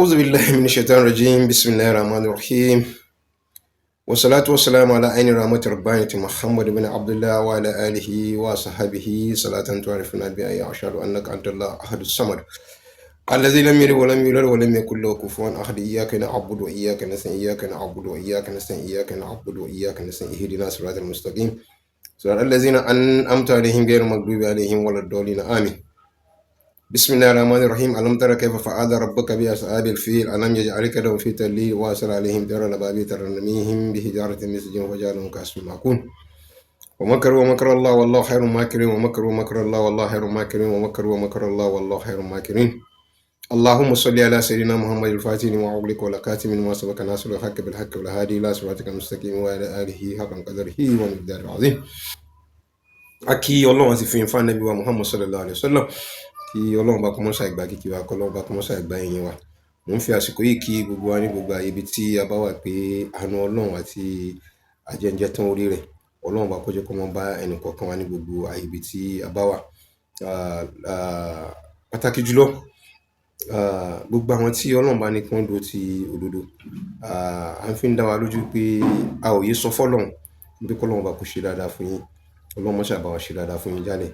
أعوذ بالله من الشيطان الرجيم. بسم الله الرحمن الرحيم، والصلاة والسلام على عين رحمة ربانية محمد بن عبد الله وعلى آله وصحبه صلاة تعرفنا بها. أشهد أنك أنت الله أحد الصمد الذي لم يلد ولم يولد ولم يكن له كفوا أحد. إياك نعبد وإياك نستعين، إياك نعبد وإياك نستعين، إياك نعبد وإياك نستعين، اهدنا الصراط المستقيم، صراط الذين أنعمت عليهم غير المغضوب عليهم ولا الضالين، آمين. بسم الله الرحمن الرحيم. ألم تر كيف فعل ربك بأصحاب الفيل؟ ألم يجعل كيدهم في تضليل وأرسل عليهم طيرا أبابيل ترميهم بحجارة من سجيل فجعلهم كعصف مأكول. ومكروا ومكر الله والله خير الماكرين، ومكروا ومكر الله والله خير الماكرين، ومكروا ومكر الله والله خير الماكرين. اللهم صل على سيدنا محمد الفاتح لما أغلق والخاتم لما سبق، ناصر الحق بالحق، والهادي إلى صراطك المستقيم، وعلى آله حق قدره ومقداره العظيم. A kí Ọlọ́run àti fi fún Ànábì wa Muhammad sallallahu alayhi wa sallam. Kí Ọlọ́run bá kọ́mọ́sá ìgbà kíkí wa, kọ́lọ́run bá kọ́mọ́sá ìgbà yẹn wa. Mo ń fi àsìkò yìí kí gbogbo wa ní gbogbo àyè ibi tí a bá wà pé àánú Ọlọ́run àti àjẹǹjẹ tán orí rẹ̀, Ọlọ́run bá kó jẹ́ kó máa bá ẹnì kọ̀ọ̀kan wa ní gbogbo àyè ibi tí a bá wà. Pàtàkì jùlọ, gbogbo àwọn tí Ọlọ́run bá ní kí wọ́n dúró ti òdodo, à ń fi ń dá wa lójú pé a ò yé sọ fọ́lọ́run pé kọ́lọ́run bá kó ṣe dáadáa fún yín. Ọlọ́run mọ́ṣà bá wa ṣe dáadáa fún yín jálẹ̀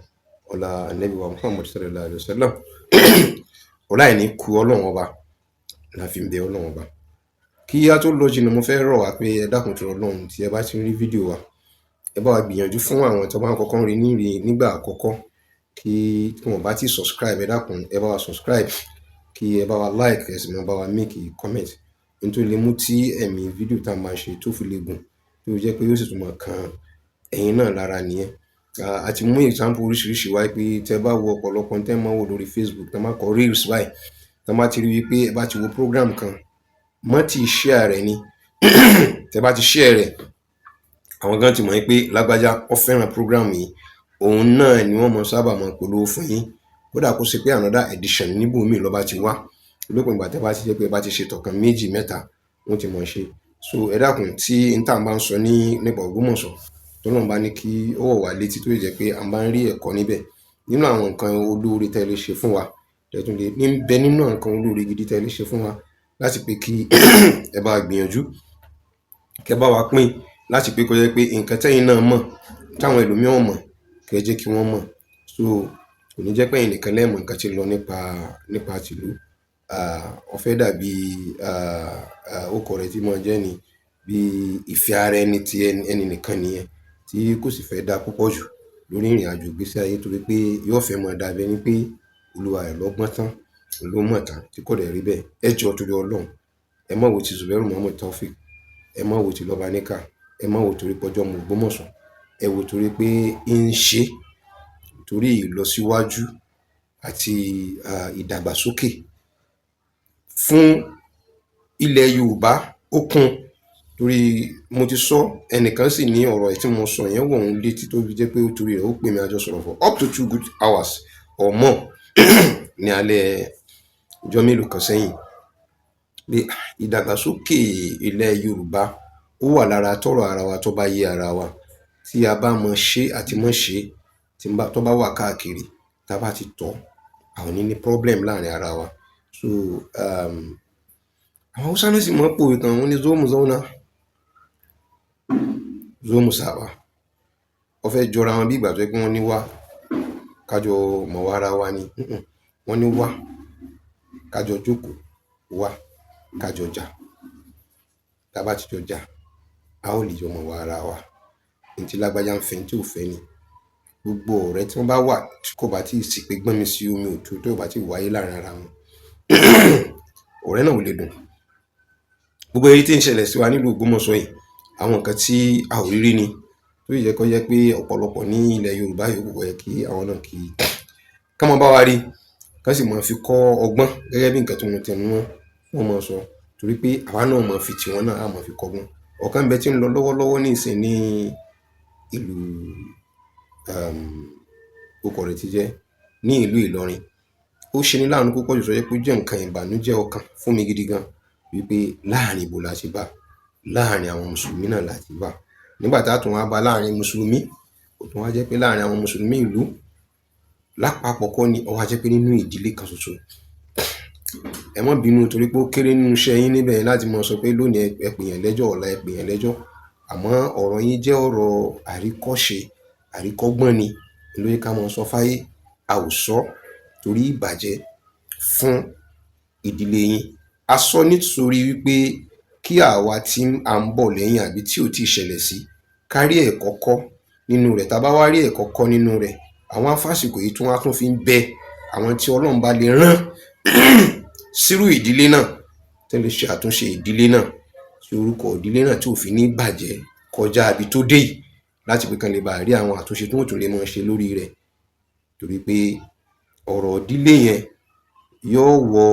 ọlá Ànábì wa Muhammad sallallahu alayhi wa sallam. Ọlá ìní ku Ọlọ́run Ọba la fi ń bẹ Ọlọ́run Ọba. Kí á tó lọ jìnnà, mo fẹ́ rọ̀ wá pé ẹ dákun tó Ọlọ́run, tí ẹ bá ti rí fídíò wa, ẹ bá wa gbìyànjú fún àwọn tó bá ń kọ́kọ́ rí ní nígbà àkọ́kọ́ kí tí wọ́n bá ti subscribe, ẹ dákun, ẹ bá wa subscribe, kí ẹ bá wa like, ẹ sì máa bá wa make comment, nítorí lè mú tí ẹ̀mí fídíò tá a máa ṣe tó fi lè gùn, tó jẹ́ pé yóò sì tún máa kan ẹ̀yin náà lára nìyẹn. A ti mú example oríṣiríṣi wá pé tẹ bá wo ọ̀pọ̀lọpọ̀ tẹ́ máa wò lórí Facebook, tẹ́ máa kọ reels báyìí, tẹ́ bá ti rí wípé ẹ bá ti wo program kan, mọ́ ti share rẹ̀ ni. Tẹ́ bá ti share rẹ̀, àwọn gan ti mọ̀ pé lágbájá ó fẹ́ràn program yìí, òun náà ni wọ́n mọ sábà máa polówó fún yín, kódà kó ṣe pé another edition níbòmíì ló bá ti wá. Lópin ìgbà tẹ́ bá ti jẹ́ pé ẹ bá ti ṣe tọ̀kan, méjì, mẹ́ta, wọ́n ti mọ̀ ṣe. So ẹ dákun, tí n tá bá ń sọ ní nípa Ògbómọ̀ṣọ́, tọ́lọ́run bá ní kí ó wọ̀ wá létí, tó jẹ́ pé a bá ń rí ẹ̀kọ́ níbẹ̀ nínú àwọn nǹkan olóore tẹ́ lè ṣe fún wa, tẹ́tún lè ní bẹ nínú àwọn nǹkan olóore gidi tẹ́ lè ṣe fún wa, láti pé kí ẹ bá gbìyànjú kẹ́ bá wa pín, láti pé kó jẹ́ pé nǹkan tẹ́yin náà mọ̀ táwọn ẹlòmíràn mọ̀, kẹ́ jẹ́ kí wọ́n mọ̀. So kò ní jẹ́ pé ẹ̀yin nìkan lẹ mọ̀ nǹkan tí ń lọ nípa tìlú. Ó fẹ́ dàbí orúkọ rẹ̀ tí máa jẹ́ ni bí ìfẹ́ ara ẹni ti ẹni nìkan nìyẹn, tí kò sì fẹ́ dá púpọ̀ jù lórí ìrìn àjò ìgbésí ayé, torí pé yóò fẹ́ máa dàbí ẹni pé olúwa rẹ̀ lọ́gbọ́n tán, ló mọ̀ tán, tí kò dẹ̀ rí bẹ́ẹ̀. Ẹ jọ̀ọ́, torí Ọlọ́run, ẹ má wo ti Zubairu Muhammad Taofeek, ẹ má wo ti Lọ́baníkà, ẹ má wo torí pé ọjọ́ ọmọ Ògbómọ̀ṣọ́, ẹ wo torí pé ń ṣe torí ìlọsíwájú àti ìdàgbàsókè fún ilẹ̀ Yorùbá. Ó kún torí mo ti sọ, ẹnìkan sì ní ọ̀rọ̀ ẹ̀ tí mo sọ yẹn wọ̀ òun létí, tó fi jẹ́ pé ó torí rẹ̀ ó pè mí, a jọ sọ̀rọ̀ for up to 2 good hours or more ní alẹ́ ọjọ́ mélòó kan sẹ́yìn, pé ìdàgbàsókè ilẹ̀ Yorùbá ó wà lára tọ́rọ̀ ara wa tó bá yé ara wa, tí a bá mọ ṣe àti mọ̀ ṣe tó bá wà káàkiri, tá a bá ti tọ̀, àwọn ní ní problem láàrin ara wa. So àwọn Haúsá náà sì mọ̀ pòwe kan, wọ́n ní "Zo mu zauna, zo mu saba." Ó fẹ́ jọra wọn bí ìgbà tó jẹ́ pé wọ́n ní wá kájọ mọ̀ wá ara wa ni. Wọ́n ní wá kájọ jókòó, wá kájọ jà. Tá bá ti jọ jà, a ó lè jọ mọ̀ wá ara wa. Ohun tí lágbájá ń fẹ́, ohun tí ò fẹ́ ni. Gbogbo ọ̀rẹ́ tí wọ́n bá wà, tí kò bá tíì sí pé gbọ́n mi sí omi ò tó, tó bá tí wáyé láàrin ara wọn, ọ̀rẹ́ náà ò lè dùn. Gbogbo èyí tí ń ṣẹlẹ̀ sí wa nílùú Ògbómọ̀ṣọ́ yìí, àwọn nǹkan tí a ò rí rí ni, tó sì jẹ́ kó jẹ́ pé ọ̀pọ̀lọpọ̀ ní ilẹ̀ Yorùbá yòókù, kò yẹ kí àwọn náà kí ká máa bá wa rí, ká sì máa fi kọ́ ọgbọ́n gẹ́gẹ́ bí nǹkan tí mo tẹnu mọ́ wọ́n máa sọ, torí pé àwa náà máa fi tiwọn náà, á máa fi kọ́gbọ́n. Ọ̀kan ń bẹ tí ń lọ lọ́wọ́lọ́wọ́ nísìnyí ní ìlú orúkọ rẹ̀ ti jẹ́ ní ìlú Ìlọrin. Ó ṣe ní láàánú púpọ̀ jù, tó jẹ́ pé ó jẹ́ nǹkan ìbànújẹ́ ọkàn fún mi gidi gan wípé láàrin ibo la ti bá, láàrin àwọn mùsùlùmí náà la ti bá. Nígbà tá a tún wá bá láàrin mùsùlùmí, ó tún wá jẹ́ pé láàrin àwọn mùsùlùmí ìlú lápapọ̀ kọ́ ni, ó wá jẹ́ pé nínú ìdílé kan ṣoṣo. Ẹ má bínú torí pé ó kéré nínú iṣẹ́ yín níbẹ̀ yẹn láti máa sọ pé lónìí ẹ pè yàn lẹ́jọ́, ọ̀la ẹ pè yàn lẹ́jọ́. Àmọ́ ọ̀rọ̀ yín jẹ́ ọ̀rọ̀ àríkọ́ṣe, àríkọ́gbọ́n ni ló yẹ ká máa sọ fáyé. A ò sọ torí ìbàjẹ́ fún ìdílé yín. A sọ nítorí wípé kí àwa tí à ń bọ̀ lẹ́yìn àbí tí ò tíì ṣẹlẹ̀ sí, ká rí ẹ̀kọ́ kọ́ nínú rẹ̀. Tá a bá wá rí ẹ̀kọ́ kọ́ nínú rẹ̀, àwọn afásìkò yìí tí wọ́n á tún fi ń bẹ àwọn tí Ọlọ́run bá lè rán sírú ìdílé náà, tó lè ṣe àtúnṣe ìdílé náà, tí orúkọ ìdílé náà tí ò fi ní bàjẹ́ kọjá ibi tó dé yìí, láti pé kán lè bá rí àwọn àtúnṣe tí wọ́n tún lè máa ṣe lórí rẹ̀. Torí pé ọ̀rọ̀ ìdílé yẹn yóò wọ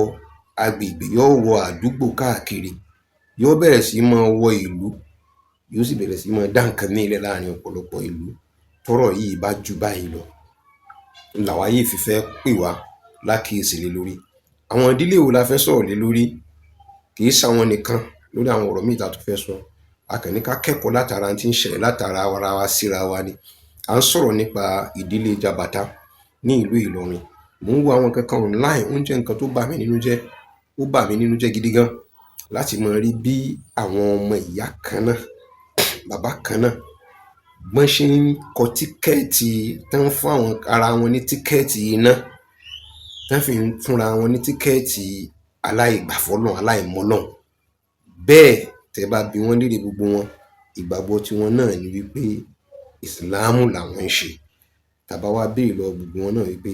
agbègbè, yóò wọ àdúgbò káàkiri, yóò bẹ̀rẹ̀ sí máa wọ ìlú, yóò sì bẹ̀rẹ̀ sí máa dá nǹkan míì lẹ̀ láàrin ọ̀pọ̀lọpọ̀ ìlú. Tọ́rọ̀ yìí bá ju báyìí lọ, làwa yìí fi fẹ́ pè wá lákìyèsí lé lórí. Àwọn ìdílé wo la fẹ́ sọ̀rọ̀ lé lórí? Kì í ṣàwọn nìkan lórí àwọn ọ̀rọ̀ míì tá a tún fẹ́ sọ. A kàn ní ká kẹ́kọ̀ọ́ látara tí ń ṣẹlẹ̀ látara ara wa síra wa ni. À ń sọ̀rọ̀ nípa ìdílé Jabata ní ìlú Ìlọrin. Mò ń wo àwọn nǹkan kan online, ó ń jẹ́ nǹkan tó bà mí nínú jẹ́, ó bà mí nínú jẹ́ gidi gan láti máa rí bí àwọn ọmọ ìyá kan náà, bàbá kan náà, bọ́n ṣe ń kọ tíkẹ́ẹ̀tì, tán ń fún àwọn ara wọn ní tíkẹ́ẹ̀tì iná, tán fi ń fúnra wọn ní tíkẹ́ẹ̀tì aláìgbàfọ́lọ́run, aláìmọlọ́run. Bẹ́ẹ̀ tẹ́ bá bi wọ́n léèrè gbogbo wọn, ìgbàgbọ́ tiwọn náà ni wípé ìsìláàmù làwọn ń ṣe. Tá bá wá béèrè lọ́wọ́ gbogbo wọn náà wípé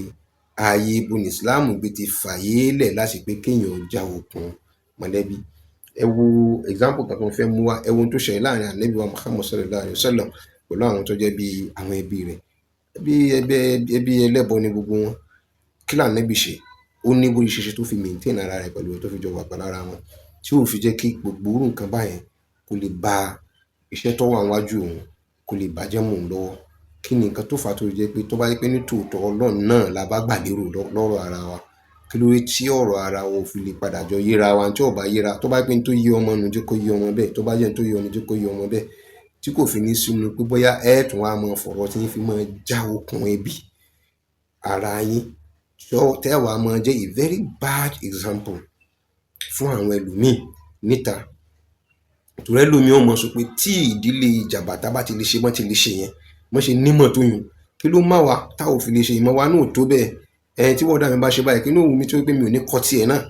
ààyè ibo ni ìsìláàmù gbé ti fàyè lẹ̀ láti pé kéèyàn já okùn mọ̀lẹ́bí. Ẹ wo example kan tó ń fẹ́ mú wá, ẹ wo ohun tó ṣẹlẹ̀ láàrin Ànábì wa Muhammad sallallahu alayhi wa sallam pẹ̀lú àwọn tó jẹ́ bí àwọn ẹbí rẹ̀. Bí ẹbí ẹbí ẹlẹ́bọ ni gbogbo wọn. Kí l'Ànábì ṣe? Ó ní bó ṣe ṣe tó fi maintain ara rẹ̀ pẹ̀lú tó fi jọ wà pẹ̀lú ara wọn, tí ò fi jẹ́ kí gbogbo irú nǹkan báyẹn kó lè ba iṣẹ́ tó wà níwájú òun, kó lè bàjẹ́ mọ́ òun lọ́wọ́. Kí ni nǹkan tó fà á tó fi jẹ́ pé tó bá jẹ́ pé ní tòótọ́ Ọlọ́run náà la bá gbà lérò lọ́rọ̀ ara wa, kí ló dé tí ọ̀rọ̀ ara wa ò fi lè padà jọ yéra wa? Tí ò bá yéra, tó bá jẹ́ pé n tó yé ọmọ nu, jẹ́ kó yé ọmọ bẹ́ẹ̀, tó bá jẹ́ n tó yé ọ ni, jẹ́ kó yé ọmọ bẹ́ẹ̀, tí kò fi ní sínú pé bóyá ẹ tún wá máa fọ̀rọ̀ tí yín fi máa já okùn ẹbí ara yín, tẹ́ wàá máa jẹ́ a very bad example fún àwọn ẹlòmíì níta. Torí ẹlòmíì ó máa sọ pé tí ìdílé Jàbàtà bá ti lè ṣe bọ́n ti lè ṣe yẹn, bọ́n ṣe nímọ̀ tó yùn, kí ló má wa tá ò fi lè ṣe? Ìmọ̀ wa náà ò tó bẹ́ẹ̀. Ẹ tí bọ̀dá mi bá ṣe báyìí, kí ló wù mí tó pé mi ò ní kọ́ tiẹ̀ náà?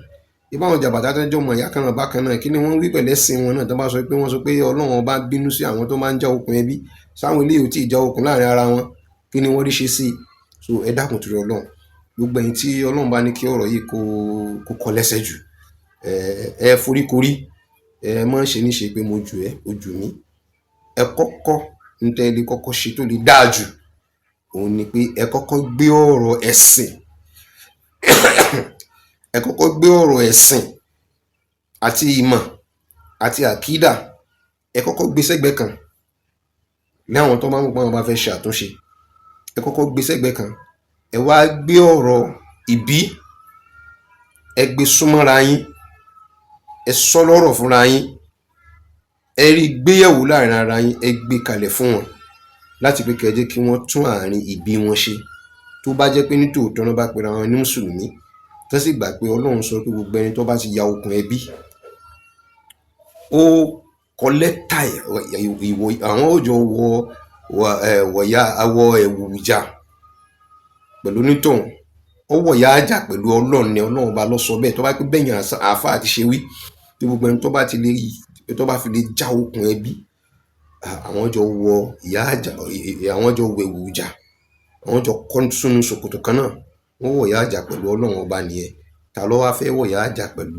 Ìbá àwọn Jàbàtà tó jẹ́ ọmọ ìyá kan náà bákan náà, kí ni wọ́n wí pẹ̀lú ẹ̀sìn wọn náà tó bá sọ pé wọ́n sọ pé Ọlọ́run ọba bínú sí àwọn tó máa ń já okùn ẹbí? Sáwọn eléyìí ò tí ì já okùn láàrin ara wọn, kí ni wọ́n rí ṣe sí i? So ẹ dákun torí Ọlọ́run, gbogbo ẹ̀yin tí Ọlọ́run bá ní kí ọ̀rọ̀ yìí kó kọ lẹ́sẹ̀ jù, ẹ foríkorí, ẹ má ṣe ní ṣe pé mo jù ẹ́, o jù mí. Ẹ kọ́kọ́ ń tẹ́ lè kọ́kọ́ ṣe tó lè dáa jù, òun ni pé ẹ kọ́kọ́ gbé ọ̀rọ̀ ẹ̀sìn, ẹ kọ́kọ́ gbé ọ̀rọ̀ ẹ̀sìn àti ìmọ̀ àti àkídà, ẹ kọ́kọ́ gbé sẹ́gbẹ̀ẹ́ kan. Ní àwọn tó máa ń mọ̀ pé àwọn bá fẹ́ ṣe àtúnṣe, ẹ kọ́kọ́ gbé sẹ́gbẹ̀ẹ́ kan. Ẹ wá gbé ọ̀rọ̀ ìbí, ẹ gbé súnmọ́ra yín, ẹ sọ lọ́rọ̀ fúnra yín, ẹ rí gbéyẹ̀wò láàrin ara yín, ẹ gbé kalẹ̀ fún wọn láti pé kẹ́ ẹ jẹ́ kí wọ́n tún àárín ìbí wọn ṣe. Tó bá jẹ́ pé ní tòótọ́ náà bá pera wọn ní mùsùlùmí, tó sì gbà pé Ọlọ́run sọ pé gbogbo ẹni tó bá ti ya okùn ẹbí, ó kọ lẹ́tà ìwọ, àwọn ó jọ wọ wọ̀ya awọ ẹ̀wù ìjà pẹ̀lú onítọ̀hún, ó wọ̀ya àjà pẹ̀lú Ọlọ́run ni. Ọlọ́run ọba ló sọ bẹ́ẹ̀. Tó bá pé bẹ́yìn àáfàá ti ṣe wí pé gbogbo ẹni tó bá ti lè, tó bá fi lè já okùn ẹbí, àwọn jọ wọ ìyá àjà, àwọn jọ wẹ̀wù ìjà, àwọn jọ kọ́ sínú ṣòkòtò kan náà, wọ́n wọ̀ya àjà pẹ̀lú Ọlọ́run ọba nìyẹn. Ta ló wá fẹ́ wọ̀ya àjà pẹ̀lú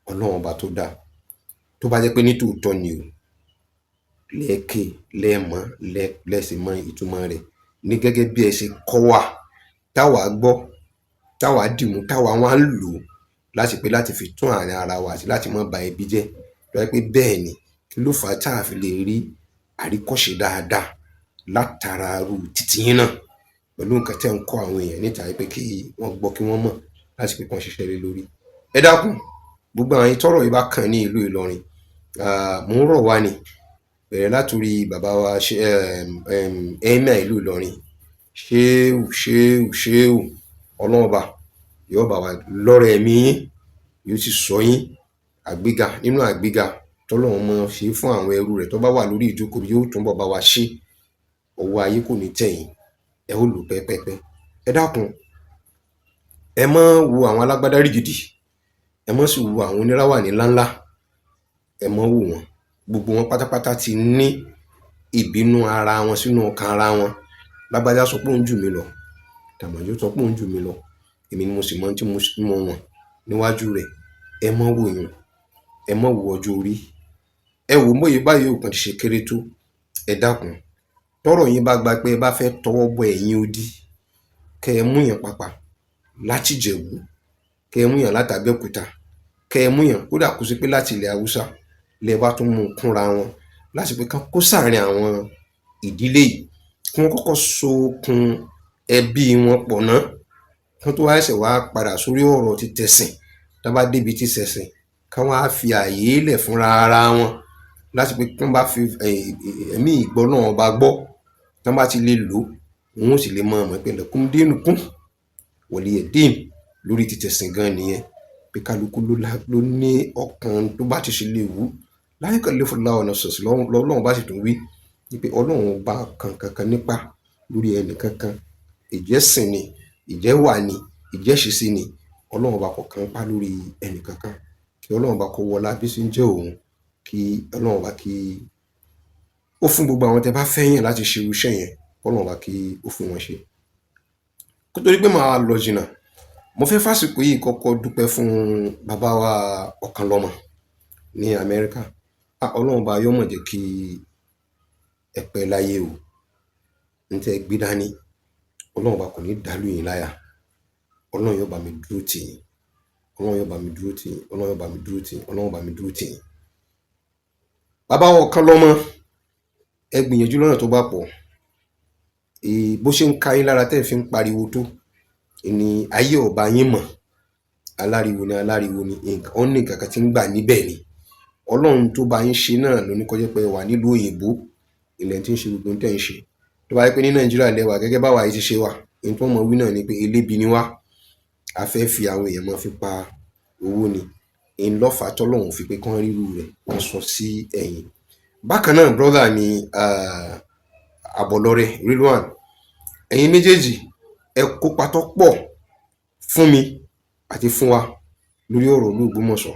Ọlọ́run ọba tó dáa? Tó bá jẹ́ pé ní tòótọ́ ni o, lẹ́ẹ̀kẹ́ lẹ́ẹ̀mọ́ lẹ́sìn mọ ìtumọ̀ rẹ̀ ní gẹ́gẹ́ bí ẹ ṣe kọ́ wa, táwa gbọ́, táwa dìmú, táwa wá ń lò láti pé láti fi tún àárín ara wa àti láti má ba ẹbí jẹ́. Tó bá jẹ́ pé bẹ́ẹ̀ ni, kí ló fà á tá a fi lè rí àríkọ́ṣe dáadáa látara irú títí yín náà pẹ̀lú nǹkan tẹ́ ń kọ́ àwọn èèyàn níta pé kí wọ́n gbọ́, kí wọ́n mọ̀ láti pé kí wọ́n ṣiṣẹ́ lé lórí? Ẹ dákun, gbogbo àwọn tọ́rọ̀ yìí bá kàn ní ìlú Ìlọrin, mò ń rọ̀ wá ni, bẹ̀rẹ̀ látòrí bàbá wa emir ìlú Ìlọrin, ṣéwù ṣéwù ṣéwù, Ọlọ́run ọba yóò bá wa lọ́rọ̀ ẹ̀mí yín. Yóò sì sọ yín àgbéga nínú àgbéga tọ́lọ́run máa ṣe fún àwọn ẹrú rẹ̀ tó bá wà lórí ìjókòó, yóò túnbọ̀ bá wa ṣe. Ọwọ́ ayé kò ní tẹ̀ yín, ẹ ó lò pẹ́pẹ́pẹ́. Ẹ dákun, ẹ má wo àwọn alágbádá rìgìdì, ẹ má sì wo àwọn oníráwàní ńláńlá, ẹ má wò wọ́n. Gbogbo wọn pátápátá ti ní ìbínú ara wọn sínú ọkàn ara wọn. Lágbájá sọ pé òun jù mí lọ, tàmọ̀dò sọ pé òun jù mí lọ, èmi ni mo sì mọ ohun tí mo wọ̀n níwájú rẹ̀. Ẹ má wò yún, ẹ má wo ọjọ́ orí, ẹ wò bóyá báyìí òkan ti ṣe kéré tó. Ẹ dákun, tọ́rọ̀ yín bá gba pé ẹ bá fẹ́ tọwọ́ bọ ẹ̀yìn odi, kẹ́ ẹ mú yàn pàpà láti Ìjẹ̀bú, kẹ́ ẹ mú yàn láti Abẹ́òkúta, kẹ́ ẹ mú yàn kódà kó ṣe pé láti ilẹ̀ Haúsá lẹ bá tún mú un kúnra wọn láti pé kán kó sáàrin àwọn ìdílé yìí, kí wọ́n kọ́kọ́ so okùn ẹbí wọn pọ̀ ná, kán tó wá ṣẹ̀ṣẹ̀ wá padà sórí ọ̀rọ̀ ti tẹ̀sìn. Tán bá débi ti ṣẹ̀sìn, kán wá fi ààyè lẹ̀ fúnra ara wọn láti pé kán bá fi ẹ̀mí ìgbọ́ náà ọba gbọ́, tán bá ti lè lò ó, wọn ó sì lè mọ̀ mọ̀ pé lakum dinukum waliya din lórí ti tẹ̀sìn gan nìyẹn, pé kálukú ló ní ọkàn tó bá ti ṣe lè wú. La yukallifullahu nafsan, lọ́lọ́run bá sì tún wí pé Ọlọ́run bá kan kankan nípa lórí ẹnì kankan. Ìjẹ́sìn ni, ìjẹ́wà ni, ìjẹ́ṣesí ni, Ọlọ́run bá kọ̀ọ̀kan pa lórí ẹnì kankan. Kí Ọlọ́run bá kó wọlá bí ṣe ń jẹ́ òun, kí Ọlọ́run bá kí ó fún gbogbo àwọn tẹ́ bá fẹ́ yàn láti ṣe irú iṣẹ́ yẹn, Ọlọ́run bá kí ó fún wọn ṣe. Kó tó di pé màá lọ jìnnà, mo fẹ́ fàsìkò yìí kọ́kọ́ dúpẹ́ fún bàbá wa Ọ̀kànlọ́mọ ní Amẹ́ríkà. Ọlọ́run bá yọ́ mọ̀ jẹ́ kí ẹ pẹ́ láyé o. N tẹ́ gbé dání, Ọlọ́run bá kò ní dàlú yín láyà. Ọlọ́run yóò bá mi dúró tì yín. Ọlọ́run yóò bá mi dúró tì yín. Ọlọ́run yóò bá mi dúró tì yín. Ọlọ́run bá mi dúró tì yín. Bàbá wa Ọ̀kànlọ́mọ, ẹ gbìyànjú lọ́nà tó bá pọ̀. Bó ṣe ń ka yín lára tẹ́ ẹ fi ń pariwo tó ni ayé ọba yín mọ̀. Aláriwo ni, aláriwo ni, ó ní nǹkan kan tí ń gbà níbẹ̀ ni. Ọlọ́run tó bá yín ṣe náà ló ní kó jẹ́ pé ẹ wà nílùú òyìnbó, ilẹ̀ tí ń ṣe gbogbo ohun tẹ́ ń ṣe. Tó bá jẹ́ pé ní Nàìjíríà lẹ wà gẹ́gẹ́ báwa yìí ti ṣe wà, ohun tó mọ̀ wí náà ni pé elébi ni wá, a fẹ́ fi àwọn èèyàn máa fi pa owó ni. Ń lọ́fà tọ́lọ́run fi pé kán ríru rẹ̀ kán sọ sí ẹ̀yìn. Bákan náà, brother mi Àbọ̀lọ́rẹ̀ Rilwan, ẹ̀yin méjèèjì ẹ kópa tó pọ̀ fún mi àti fún wa lórí ọ̀rọ̀ ìlú Ògbómọ̀ṣọ́.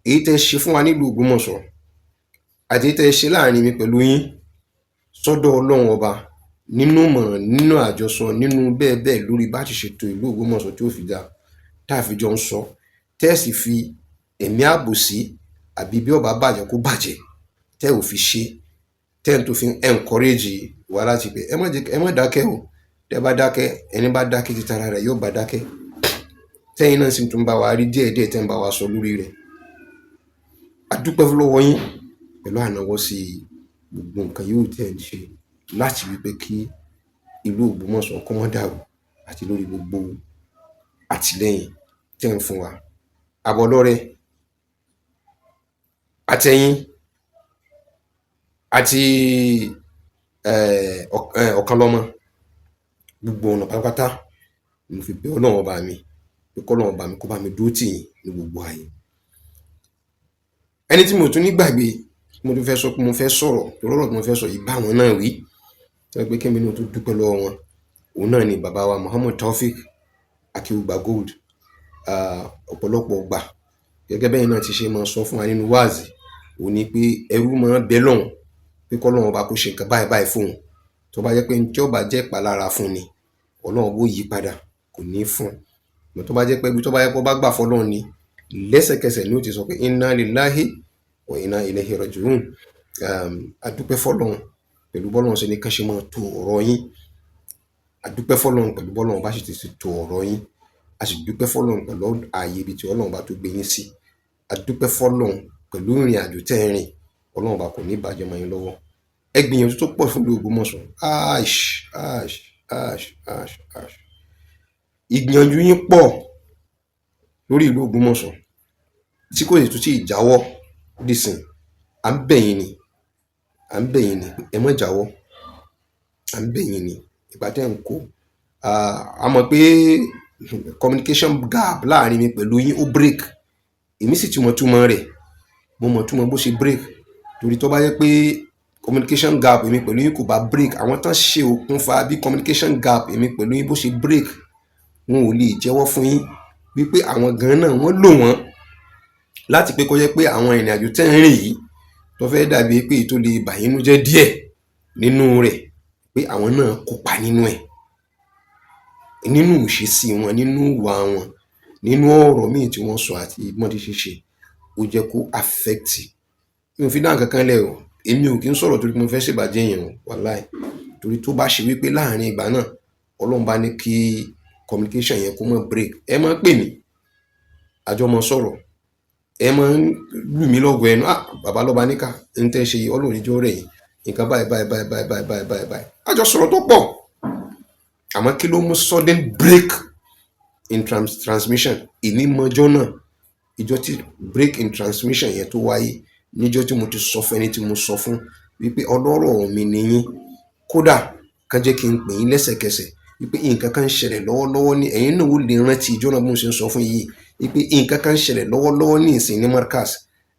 Èyí tẹ́ ṣe fún wa nílùú Ògbómọ̀ṣọ́ àti èyí tẹ́ ṣe láàrin mi pẹ̀lú yín sọ́dọ̀ Ọlọ́run ọba nínú ìmọ̀ràn, nínú àjọsọ, nínú bẹ́ẹ̀ bẹ́ẹ̀ lórí bá ti ṣètò ìlú Ògbómọ̀ṣọ́ tí ó fi dáa, tá a fi jọ ń sọ, tẹ́ ẹ sì fi ẹ̀mí àbòsí àbí bí ó bá bàjẹ́ kó bàjẹ́, tẹ́ ò fi ṣe, tẹ́ ẹ̀ tó fi encourage wa láti pé ẹ má jẹ́, ẹ má dákẹ́ o. Tẹ́ bá dákẹ́, ẹni bá dákẹ́ títara rẹ̀ yóò bá dákẹ́. Tẹ́yìn náà sì tún bá wa rí díẹ̀díẹ̀ tẹ́ ń bá wa sọ lórí rẹ̀. A dúpẹ́ lọ́wọ́ yín pẹ̀lú ànáwọ́ sí gbogbo nǹkan yóò tẹ́ ẹ̀ ń ṣe láti wí pé kí ìlú Ògbómọ̀ṣọ́ kó má dàrú àti lórí gbogbo àtìlẹ́yìn tẹ́ ń fún wa. Àbọ̀lọ́rẹ̀ àtẹ̀yìn àti Ọ̀kànlọ́mọ, gbogbo ọ̀nà pátápátá ni mo fi bẹ̀ Ọlọ́run ọba mi pé kọ́lọ́run ọba mi kó bá mi dúró tì yín ní gbogbo ààyè. Ẹni tí mo tún ní gbàgbé, mo tún fẹ́ sọ pé mo fẹ́ sọ̀rọ̀ torí ọ̀rọ̀ tí mo fẹ́ sọ yìí bá wọn náà wí, tó jẹ́ pé kémi náà tún dúpẹ́ lọ́wọ́ wọn, òun náà ni bàbá wa Muhammad Taofik Akeugba Gold. Ọ̀pọ̀lọpọ̀ gbà gẹ́gẹ́ bẹ́ẹ̀ náà ti ṣe máa sọ fún wa nínú wáàzì, òun ni pé ẹrú máa bẹ lọ́hùn pé kọ́lọ́run ọba kó ṣe nǹkan báyìí báyìí fóun. Tó bá jẹ́ pé ní tí ó bá jẹ́ ìpalára fún ni, Ọlọ́run ó yí padà, kò ní fún un. Tó bá jẹ́ pé ibi tó bá yẹ kó bá gbà fọlọ́run ni, lẹ́sẹ̀kẹsẹ̀ ni ó ti sọ pé inna lillahi wa inna ilayhi raji'un. A dúpẹ́ fọlọ́run pẹ̀lú bọ́lọ́run ṣe ní kán ṣe máa to ọ̀rọ̀ yín. A dúpẹ́ fọlọ́run pẹ̀lú bọ́lọ́run bá sì ti ṣe to ọ̀rọ̀ yín. A sì dúpẹ́ fọlọ́run pẹ̀lú ààyè ibi tí Ọlọ́run bá tó gbé yín sí. A dúpẹ́ fọlọ́run pẹ̀lú ìrìn àjò tẹ́ ẹ rìn. Ọlọ́run bá kò ní bàjẹ́ mọ́ yín lọ́wọ́. Ẹ gbìyànjú tó pọ̀ fún ìlú Ògbómọ̀ṣọ́. Ash ash ash ash ash. Ìgbìyànjú yín pọ̀ lórí ìlú Ògbómọ̀ṣọ́ tí kò sì tún tí ì jáwọ́ dísìn. À ń bẹ̀ yín ni, à ń bẹ̀ yín ni, ẹ má jáwọ́. À ń bẹ̀ yín ni. Ìgbà tẹ́ ń kó, a mọ̀ pé communication gap láàrin mi pẹ̀lú yín ó break. Èmi sì ti mọ̀ túmọ̀ rẹ̀, mo mọ̀ túmọ̀ bó ṣe break, torí tó bá yẹ pé communication gap èmi pẹ̀lú yín kò bá break, àwọn tán ṣe òkùnfà bí communication gap èmi pẹ̀lú yín bó ṣe break, wọn ò lè jẹ́wọ́ fún yín wípé àwọn gan náà wọ́n lò wọ́n láti pé kó jẹ́ pé àwọn ìrìn àjò tẹ́ ń rìn yìí tó fẹ́ dàbí pé èyí tó lè bà yín nú jẹ́ díẹ̀ nínú rẹ̀, pé àwọn náà kópa nínú ẹ̀, nínú ìṣesí wọn, nínú ìwà wọn, nínú ọ̀rọ̀ míì tí wọ́n sọ àti bí wọ́n ti ṣe ṣe, ó jẹ́ kó affect. Mi ò fi dá nǹkan kan lẹ̀ o. Èmi ò kí ń sọ̀rọ̀ torí pé mo fẹ́ ṣèbàjẹ́ èèyàn o, wàláì. Torí tó bá ṣe wípé láàrin ìgbà náà Ọlọ́run bá ní kí communication yẹn kó má break, ẹ máa pè mí, àjọ mọ sọ̀rọ̀, ẹ máa ń lù mí lọ́gọ̀ọ́ ẹnu, "Ah, bàbá lọ́ba níkà ń tẹ́ ṣe yìí, Ọlọ́run níjọ́ rẹ̀ yìí, nǹkan báyìí báyìí báyìí báyìí báyìí báyìí báyìí báyìí." Àjọ sọ̀rọ̀ tó pọ̀. Àmọ́ kí ló mú sudden break in transmission? Èmi mọjọ́ náà, ìjọ tí break in transmission yẹn tó wáyé, níjọ́ tí mo ti sọ fún ẹni tí mo sọ fún wípé ọlọ́rọ̀ mi ni yín, kódà kán jẹ́ kí n pè yín lẹ́sẹ̀kẹsẹ̀ wípé nǹkan kan ń ṣẹlẹ̀ lọ́wọ́lọ́wọ́ ní ẹ̀yin náà ó lè rántí ìjọ náà bí mo ṣe ń sọ fún yìí wípé nǹkan kan ń ṣẹlẹ̀ lọ́wọ́lọ́wọ́ ní ìsìn ní Markaz.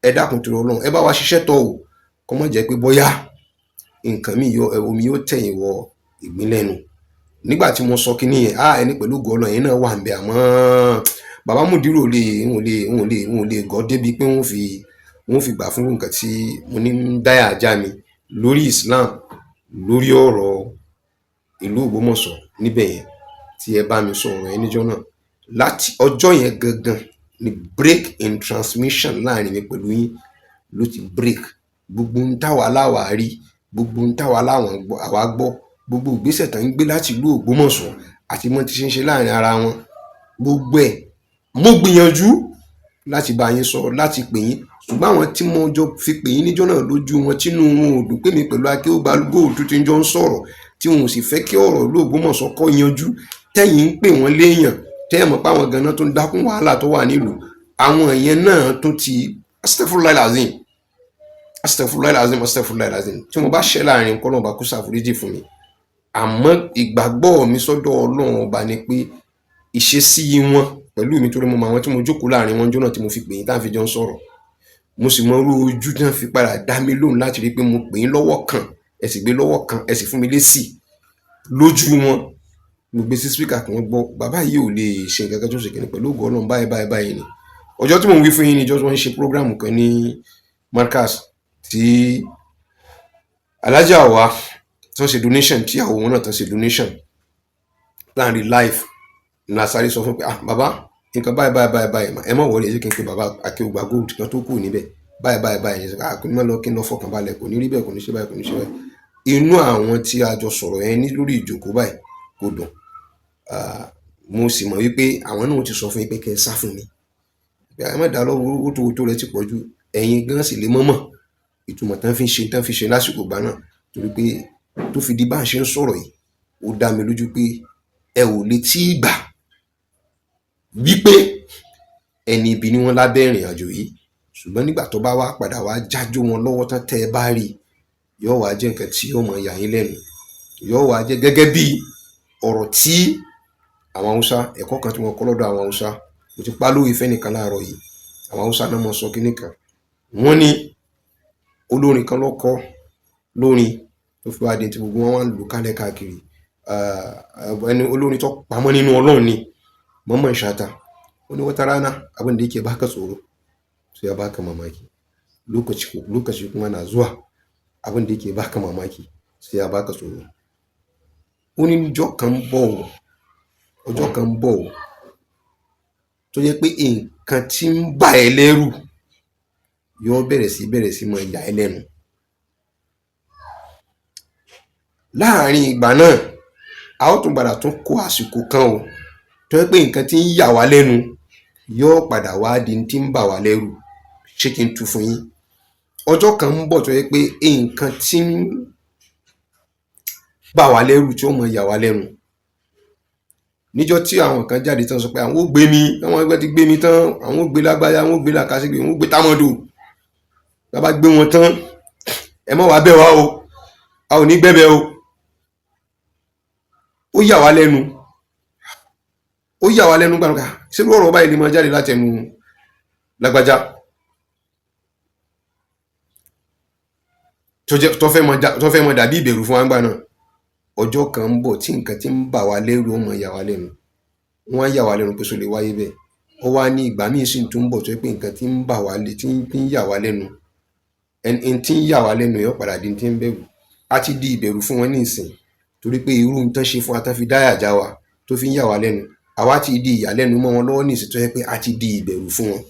Ẹ dákun torí Ọlọ́run, ẹ bá wa ṣiṣẹ́ tọ̀ o, kó má jẹ́ pé bóyá nǹkan mi yóò omi yóò tẹ̀yìn wọ ìgbín lẹ́nu. Nígbà tí mo sọ kinní yẹn, ah, ẹni pẹ̀lú ògo Ọlọ́run, ẹ̀yin náà wà ń bẹ. Àmọ́ bàbá Mùdírù ò lè wọn ò lè gọ́ débi pé wọ́n fi gbà fún nǹkan tí mo ní ń dáyà ajá mi lórí Islam, lórí ọ̀rọ̀ ìlú Ògbómọ̀ṣọ́ níbẹ̀ yẹn tí ẹ bá mi sọ ọ̀rọ̀ yẹn níjọ́ náà. Láti ọjọ́ yẹn gangan ni break in transmission láàrin mi pẹ̀lú yín ló ti break. Gbogbo ń táwa láwa rí, gbogbo ń táwa láwọn gbọ́, àwa gbọ́, gbogbo ìgbésẹ̀ tó ń gbé láti ìlú Ògbómọ̀ṣọ́ àti mọ́ ti ṣe ń ṣe láàrin ara wọn, gbogbo ẹ̀ mo gbìyànjú láti bá yín sọ, láti pè yín, ṣùgbọ́n àwọn tí mo jọ fi pè yín níjọ́ náà, lójú wọn, tínú wọn ò dùn pé mi pẹ̀lú Akéwùgbà Gold tó ti jọ ń sọ̀rọ̀, tí wọn ò sì fẹ́ kí ọ̀rọ̀ ìlú Ògbómọ̀ṣọ́ kó yanjú, tẹ́yìn ń pè wọ́n léèyàn, tẹ́yìn mọ̀ pé àwọn ganan tó ń dákún wàhálà tó wà nílùú, àwọn yẹn náà tó ti, astaghfirullah azim, astaghfirullah azim, astaghfirullah azim, tí mo bá ṣẹ́ láàrin, kọ́ lọ́nà bá kó ṣàforíjì fún mi. Àmọ́ ìgbàgbọ́ mi sọ́dọ̀ Ọlọ́run Ọba ni pé ìṣesí wọn pẹ̀lú mi, torí mo mọ àwọn tí mo jókòó láàrin wọn jọ́nà tí mo fi pè yín tá à ń fi jọ ń sọ̀rọ̀, mo sì mọ irú ojú tí wọ́n fi padà dá mi lóhùn láti rí i pé mo pè yín lọ́wọ́ kan, ẹ sì gbé lọ́wọ́ kan, ẹ sì fún mi lésì lójú wọn. Mo gbé sí speaker kí wọ́n gbọ́, bàbá yìí ò lè ṣe nǹkan kan tó ṣe kìnnì pẹ̀lú ògo Ọlọ́run, báyìí báyìí báyìí ni. Ọjọ́ tí mò ń wí fún yín ni ìjọ́ tí wọ́n ń ṣe program kan ní Markaz tí alájà wa tí wọ́n ṣe donation, tí àwọn òun náà tán ṣe donation láàrin live ní asáré sọ fún pé, "Ah, bàbá, nǹkan báyìí báyìí báyìí báyìí, ẹ má worry, ẹ jẹ́ kí n pe bàbá Akéwùgbà Gold kan tó kù níbẹ̀, báyìí báyìí báyìí." Ẹ sọ, "Ah, kò ní má lọ, kí n lọ fọkàn balẹ̀, kò ní rí bẹ́ẹ̀, kò ní ṣe báyìí, kò ní ṣe báyìí." Inú àwọn tí a jọ sọ̀rọ̀ yẹn ní lórí ìjókòó báyìí kò dùn. Mo sì mọ̀ wípé àwọn náà ti sọ fún yín pé kẹ́ ẹ sá fún mi, ẹ má dá lọ́wọ́, owó tó rẹ ti pọ̀ ju ẹ̀yin gan sì lè mọ́mọ́ ìtumọ̀ tán fi ṣe lásìkò ìgbà náà, torí pé tó fi di bá a ṣe ń sọ̀rọ̀ yìí, ó dá mi lójú pé ẹ ò lè tí ì gbà wípé ẹni ibi ni wọ́n lábẹ́ ìrìn àjò yìí. Ṣùgbọ́n nígbà tó bá wá padà wá jájó wọn lọ́wọ́ tán, tẹ́ ẹ bá rí i, yóò wá jẹ́ nǹkan tí yóò máa yà yín lẹ́nu, yóò wá jẹ́ gẹ́gẹ́ bí ọ̀rọ̀ tí àwọn Haúsá, ẹ̀kọ́ kan tí wọ́n kọ́ lọ́dọ̀ àwọn Haúsá. Mo ti pa lówe fẹ́nìkan láàárọ̀ yìí. Àwọn Haúsá náà mọ̀ sọ kínní kan, wọ́n ní olórin kan ló kọ lórin tó fi wá di tí gbogbo wọn wá ń lù kálẹ̀ káàkiri. Ẹni olórin tó pamọ́ nínú Ọlọ́run ni Mamman Shata. Ó ní wata rana abin da yake baka tsoro sai ya baka mamaki, lokaci lokaci kuma na zuwa abin da yake baka mamaki sai ya baka tsoro. Ó ní ọjọ́ kan ń bọ̀ o, ọjọ́ kan ń bọ̀ o, tó jẹ́ pé nǹkan tí ń bà ẹ́ lẹ́rù yóò bẹ̀rẹ̀ sí máa yà ẹ́ lẹ́nu. Láàrin ìgbà náà, a ó tún padà tún kó àsìkò kan o, tó jẹ́ pé nǹkan tí ń yà wá lẹ́nu yóò padà wá di tí ń bà wá lẹ́rù. Ṣé kí n tú fún yín? Ọjọ́ kan ń bọ̀ tó jẹ́ pé nǹkan tí ń bà wá lẹ́rù tí ó máa yà wá lẹ́nu, níjọ́ tí àwọn kan jáde tán sọ pé àwọn ó gbé mi, àwọn ẹgbẹ́ ti gbé mi tán, àwọn ó gbé lágbájá, àwọn ó gbé làkàṣègbè, àwọn ó gbé támọ̀dò, tá bá gbé wọn tán, ẹ má wàá bẹ̀ wá o, a ò ní gbẹ̀bẹ̀ o. Ó yà wá lẹ́nu, ó yà wá lẹ́nu gbàgbà, ṣé irú ọ̀rọ̀ báyìí lè máa jáde láti ẹnu Lágbájá tó fẹ́ mọ dàbí ìbẹ̀rù fún wa ńgbà náà. Ọjọ́ kan ń bọ̀ tí nǹkan tí ń bà wá lẹ́rù ó mọ yà wá lẹ́nu. Wọ́n á yà wá lẹ́nu pé ṣó lè wáyé bẹ́ẹ̀. Ó wá ní ìgbà míì sì tún ń bọ̀ tó jẹ́ pé nǹkan tí ń bà wá lé, tí ń yà wá lẹ́nu, ẹni tí ń yà wá lẹ́nu yóò padà di tí ń bẹ̀rù. A ti di ìbẹ̀rù fún wọn ní ìsìn, torí pé irú nǹkan ṣe fún wa tán fi dáyà já wa tó fi ń yà wá lẹ́nu. Àwa ti di ìyàlẹ́nu mọ́ wọn lọ́wọ́ ní ìsìn tó jẹ́ pé a ti di ìbẹ̀rù fún wọn.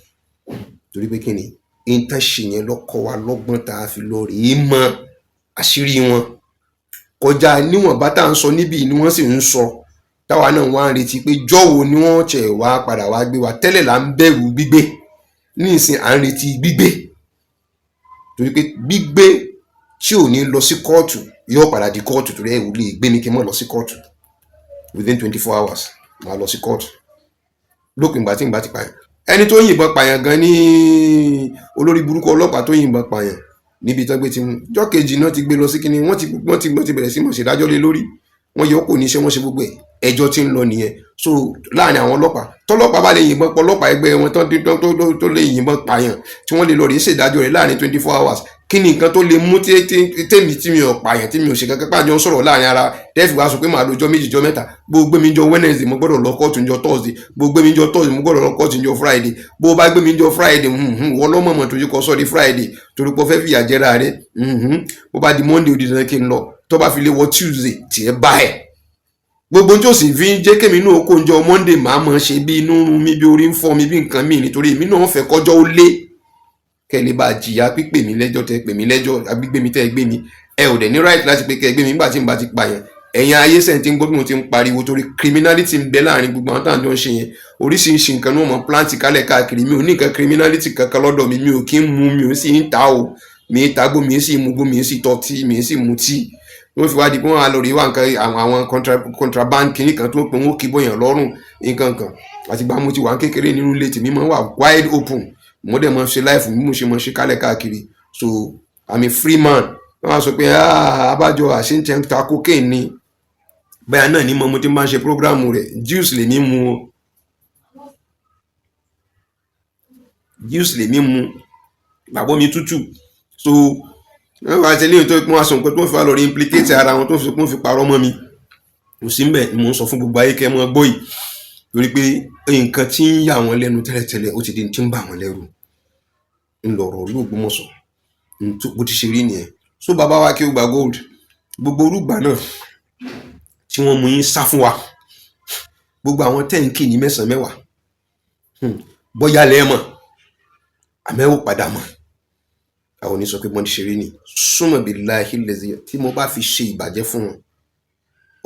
Torí pé kí ni? Nǹkan ṣe yẹn ló kọ́ wa lọ́gbọ́n tá a fi lọ rèé mọ àṣírí wọn. Kọjá níwọ̀nba tá à ń sọ níbí ni wọ́n sì ń sọ. Táwa náà wá ń retí pé jọ́wo ni wọ́n tẹ̀ wá padà wá gbé wa. Tẹ́lẹ̀ là ń bẹ̀rù gbígbé. Ní ìsìn à ń retí gbígbé. Torí pé gbígbé tí ò ní lọ sí kóòtù yóò padà di kóòtù, torí ẹ̀ ò lè gbé mi kí n má lọ sí kóòtù. Within 24 hours màá lọ sí kóòtù. Lópin ìgbà tí n bá ti pààyàn. Ẹni tó yìnbọn pààyàn gan ní olórí burúkú ọlọ́pàá tó yìnbọn pààyàn níbi tó gbé ti mú. Jọ́ kejì náà ti gbé lọ sí kíní, wọ́n ti bẹ̀rẹ̀ sí mọ̀ ṣèdájọ́ lé lórí. Wọ́n yọ kò ní iṣẹ́, wọ́n ṣe gbogbo ẹ̀. Ẹjọ́ tí ń lọ nìyẹn. So láàrin àwọn ọlọ́pàá, tọ́lọ́pàá bá lè yìnbọn pọ̀ ọlọ́pàá ẹgbẹ́ wọn tán tó lè yìnbọn pààyàn tí wọ́n lè lọ rèé ṣèdájọ́ rẹ̀ láàrin 24 hours, kí ni nǹkan tó lè mú tí tèmi tí mi ò pààyàn, tí mi ò ṣe kankan pàjọ ń sọ̀rọ̀ láàrin ara tẹ́ẹ̀fì wá sọ pé màá lọ́jọ́ 2, jọ́ 3? Bó gbé mi jọ Wednesday, mo gbọ́dọ̀ lọ kóòtù jọ Thursday. Bó gbé mi jọ Thursday, mo gbọ́dọ̀ lọ kóòtù jọ Friday. Bó bá gbé mi jọ Friday, wọ́n lọ́mọ̀mọ̀ tó yẹ kó sọ di Friday torí pé ó fẹ́ fìyà jẹra rẹ̀. Bó bá di Monday, ó di dandan kí n lọ. Tó bá fi lè wọ Tuesday, tiẹ̀ bá ẹ̀. Gbogbo tí ó sì fi ń jẹ́ kémi náà kó ń jọ Monday, màá mọ̀ ṣe bí inú run mi, bí orí ń fọ́ mi, bí nǹkan míì, nítorí èmi náà fẹ́ kọjọ́ ó lé kẹ́ lè bá jìyà pípè mí lẹ́jọ́ tẹ́ pè mí lẹ́jọ́ àgbígbé mi tẹ́ gbé mi. Ẹ ò dẹ̀ ní right láti pé kẹ́ gbé mi nígbà tí n bá ti pààyàn. Ẹ̀yin ayé sẹ́yìn tí ń gbọ́ bí mo ti ń pariwo, torí criminality ń bẹ láàrin gbogbo àwọn táwọn jọ ń ṣe yẹn. Oríṣiríṣi nǹkan ní wọ́n mọ̀ plant kálẹ̀ káàkiri. Mi ò ní nǹkan criminality kankan lọ́dọ̀ mi. Mi ò kí ń mu, mi ò sì ń ta o, mi ń tagbó, mi ń sì mugbó, mi ń sì tọ́tí, mi ń sì mutí. Wọ́n fi wá di pé wọ́n á lọ rí wá nǹkan àwọn contraband kìíní kan tó ń pè wọ́n kí bóyá lọ́rùn nǹkan kan. Àti gbà mo ti wà kékeré, nínú ilé tèmi máa ń wà wide open. Mo dẹ̀ máa ṣe life mi, mo ṣe máa ṣe kálẹ̀ káàkiri. So I'm a free man. Wọ́n á sọ pé abájọ àṣìǹtẹ̀ ń ta cocaine ni bẹ́ẹ̀ náà ní mo ti máa ń ṣe program rẹ̀. Juice lè ní mu o, juice lè ní mu bàbá mi tútù. So wọ́n wá ṣe léyìn tó wọ́n aṣọ nǹkan tó ń fi wá lọ rí implicate ara wọn tó fi kún fi parọ́ mọ́ mi. Kò sí mbẹ̀ ni mò ń sọ fún gbogbo ayé kẹ́ mọ́ gbọ́ yìí, torí pé nǹkan tí ń yà wọ́n lẹ́nu tẹ́lẹ̀tẹ́lẹ̀ ó ti di tí ń bà wọ́n lẹ́rù. Ńlọrọ̀ ìlú Ògbómọ̀ṣọ́ bó ti ṣe rí nìyẹn. So bàbá wa kí ó gba gold, gbogbo orúgbà náà tí wọ́n mú yín sá fún wa, gbogbo àwọn tẹ́ǹkì ní 9 10, bóyá lẹ́ẹ̀mọ̀ àmẹ́wò padà mọ̀. Àwọn ò ní sọ pé bọ́n ti ṣe rí ni. Súnmọ́ billahi lazi tí mo bá fi ṣe ìbàjẹ́ fún wọn,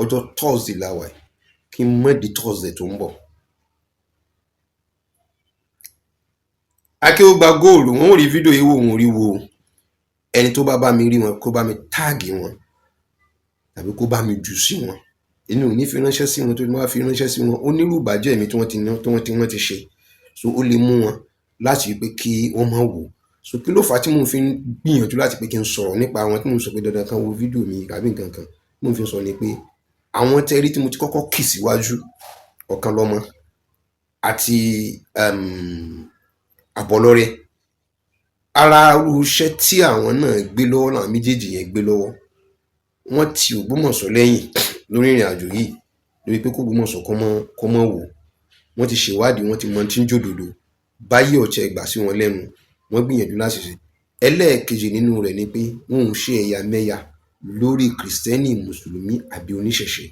ọjọ́ Thursday la wà, kí n mọ̀ di Thursday tó ń bọ̀. Akéwògbà góòlù, wọn ò rí fídíò yìí wò, wọn ò rí wo. Ẹni tó bá bá mi rí wọn, kó bá mi táàgì wọn tàbí kó bá mi jù sí wọn. Èmi ò ní fi ránṣẹ́ sí wọn, tó ní wọ́n fi ránṣẹ́ sí wọn, ó nílùú ìbàjẹ́ mi tí wọ́n ti ná, tí wọ́n ti ṣe. So ó lè mú wọn láti pé kí wọ́n má wò. So kí ló fà á tí mò ń fi gbìyànjú láti pé kí n sọ̀rọ̀ nípa àwọn tí mò ń sọ pé dandan kan wo fídíò mi àbí nǹkan kan tí mò ń fi sọ ni pé àwọn tẹ́rí tí mo ti kọ́kọ́ kì síwájú, ọ̀kan lọ́mọ àti àbọ̀lọ́rẹ́, ara irú iṣẹ́ tí àwọn náà gbé lọ́wọ́ làwọn méjèèjì yẹn gbé lọ́wọ́. Wọ́n ti Ògbómọ̀ṣọ́ lẹ́yìn lórí ìrìn àjò yìí, lórí pé kó Ògbómọ̀ṣọ́ kó mọ́ wò. Wọ́n ti ṣèwádìí, wọ́n ti mọ tí ń jòdòdò báyìí ọ̀tí ẹgbà sí wọn lẹ́nu. Wọ́n gbìyànjú láti ṣe. Ẹlẹ́ẹ̀kejì nínú rẹ̀ ni pé wọn ò ṣe ẹ̀yàmẹ̀yà lórí kìrìsìtẹ́nì, mùsùlùmí àbí oníṣẹ̀ṣe.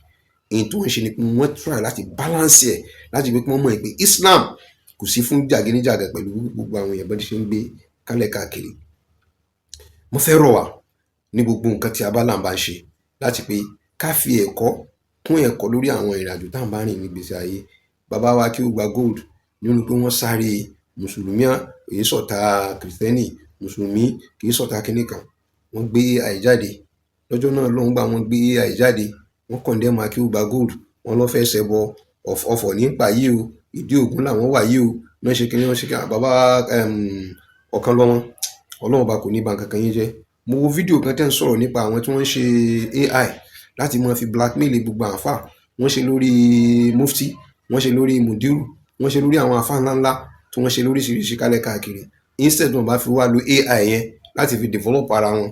Èyí tó ń ṣe ni pé wọ́n try láti balance ẹ̀, láti pé kí wọ́n mọ̀ pé Islam kò sí fún jàgídíjàgan pẹ̀lú gbogbo àwọn èèyàn bọ́n ti ṣe ń gbé kálẹ̀ káàkiri. Mo fẹ́ rọ̀ wá ní gbogbo nǹkan tí a bá là ń bá ń ṣe láti pé ká fi ẹ̀kọ́ kún ẹ̀kọ́ lórí àwọn ìrìnàjò tá à ń bá rìn nígbésí ayé. Bàbá wa kí ó gba gold nínú pé wọ́n sáré mùsùlùmí kì í ṣọ̀tá kìrìsìtẹ́nì, mùsùlùmí kì í ṣọ̀tá kinní kan. Wọ́n gbé AI jáde lọ́jọ́ náà lọ́hùn-ún, gbà wọ́n gbé AI jáde, wọ́n condemn Akéwùgbà gold, wọ́n lọ́ fẹ́ ṣẹbọ ọ̀fọ̀ nípa yìí o, ìdí ògún làwọn wà yìí o, wọ́n ṣe kinní, wọ́n ṣe kinní. Bàbá ọ̀kan lọ́mọ, Ọlọ́run ọba kò ní ba nǹkan kan yín jẹ́. Mo wo fídíò kan tẹ́ ń sọ̀rọ̀ nípa àwọn tí wọ́n ń ṣe AI láti máa fi blackmail gbogbo àáfà. Wọ́n ṣe lórí mufti, wọ́n ṣe lórí mudiru, wọ́n ṣe lórí àwọn àáfà ńláńlá. tí wọ́n ṣe lóríṣiríṣi kálẹ̀ káàkiri. Instead, wọn bá fi wá lo AI yẹn láti fi develop ara wọn.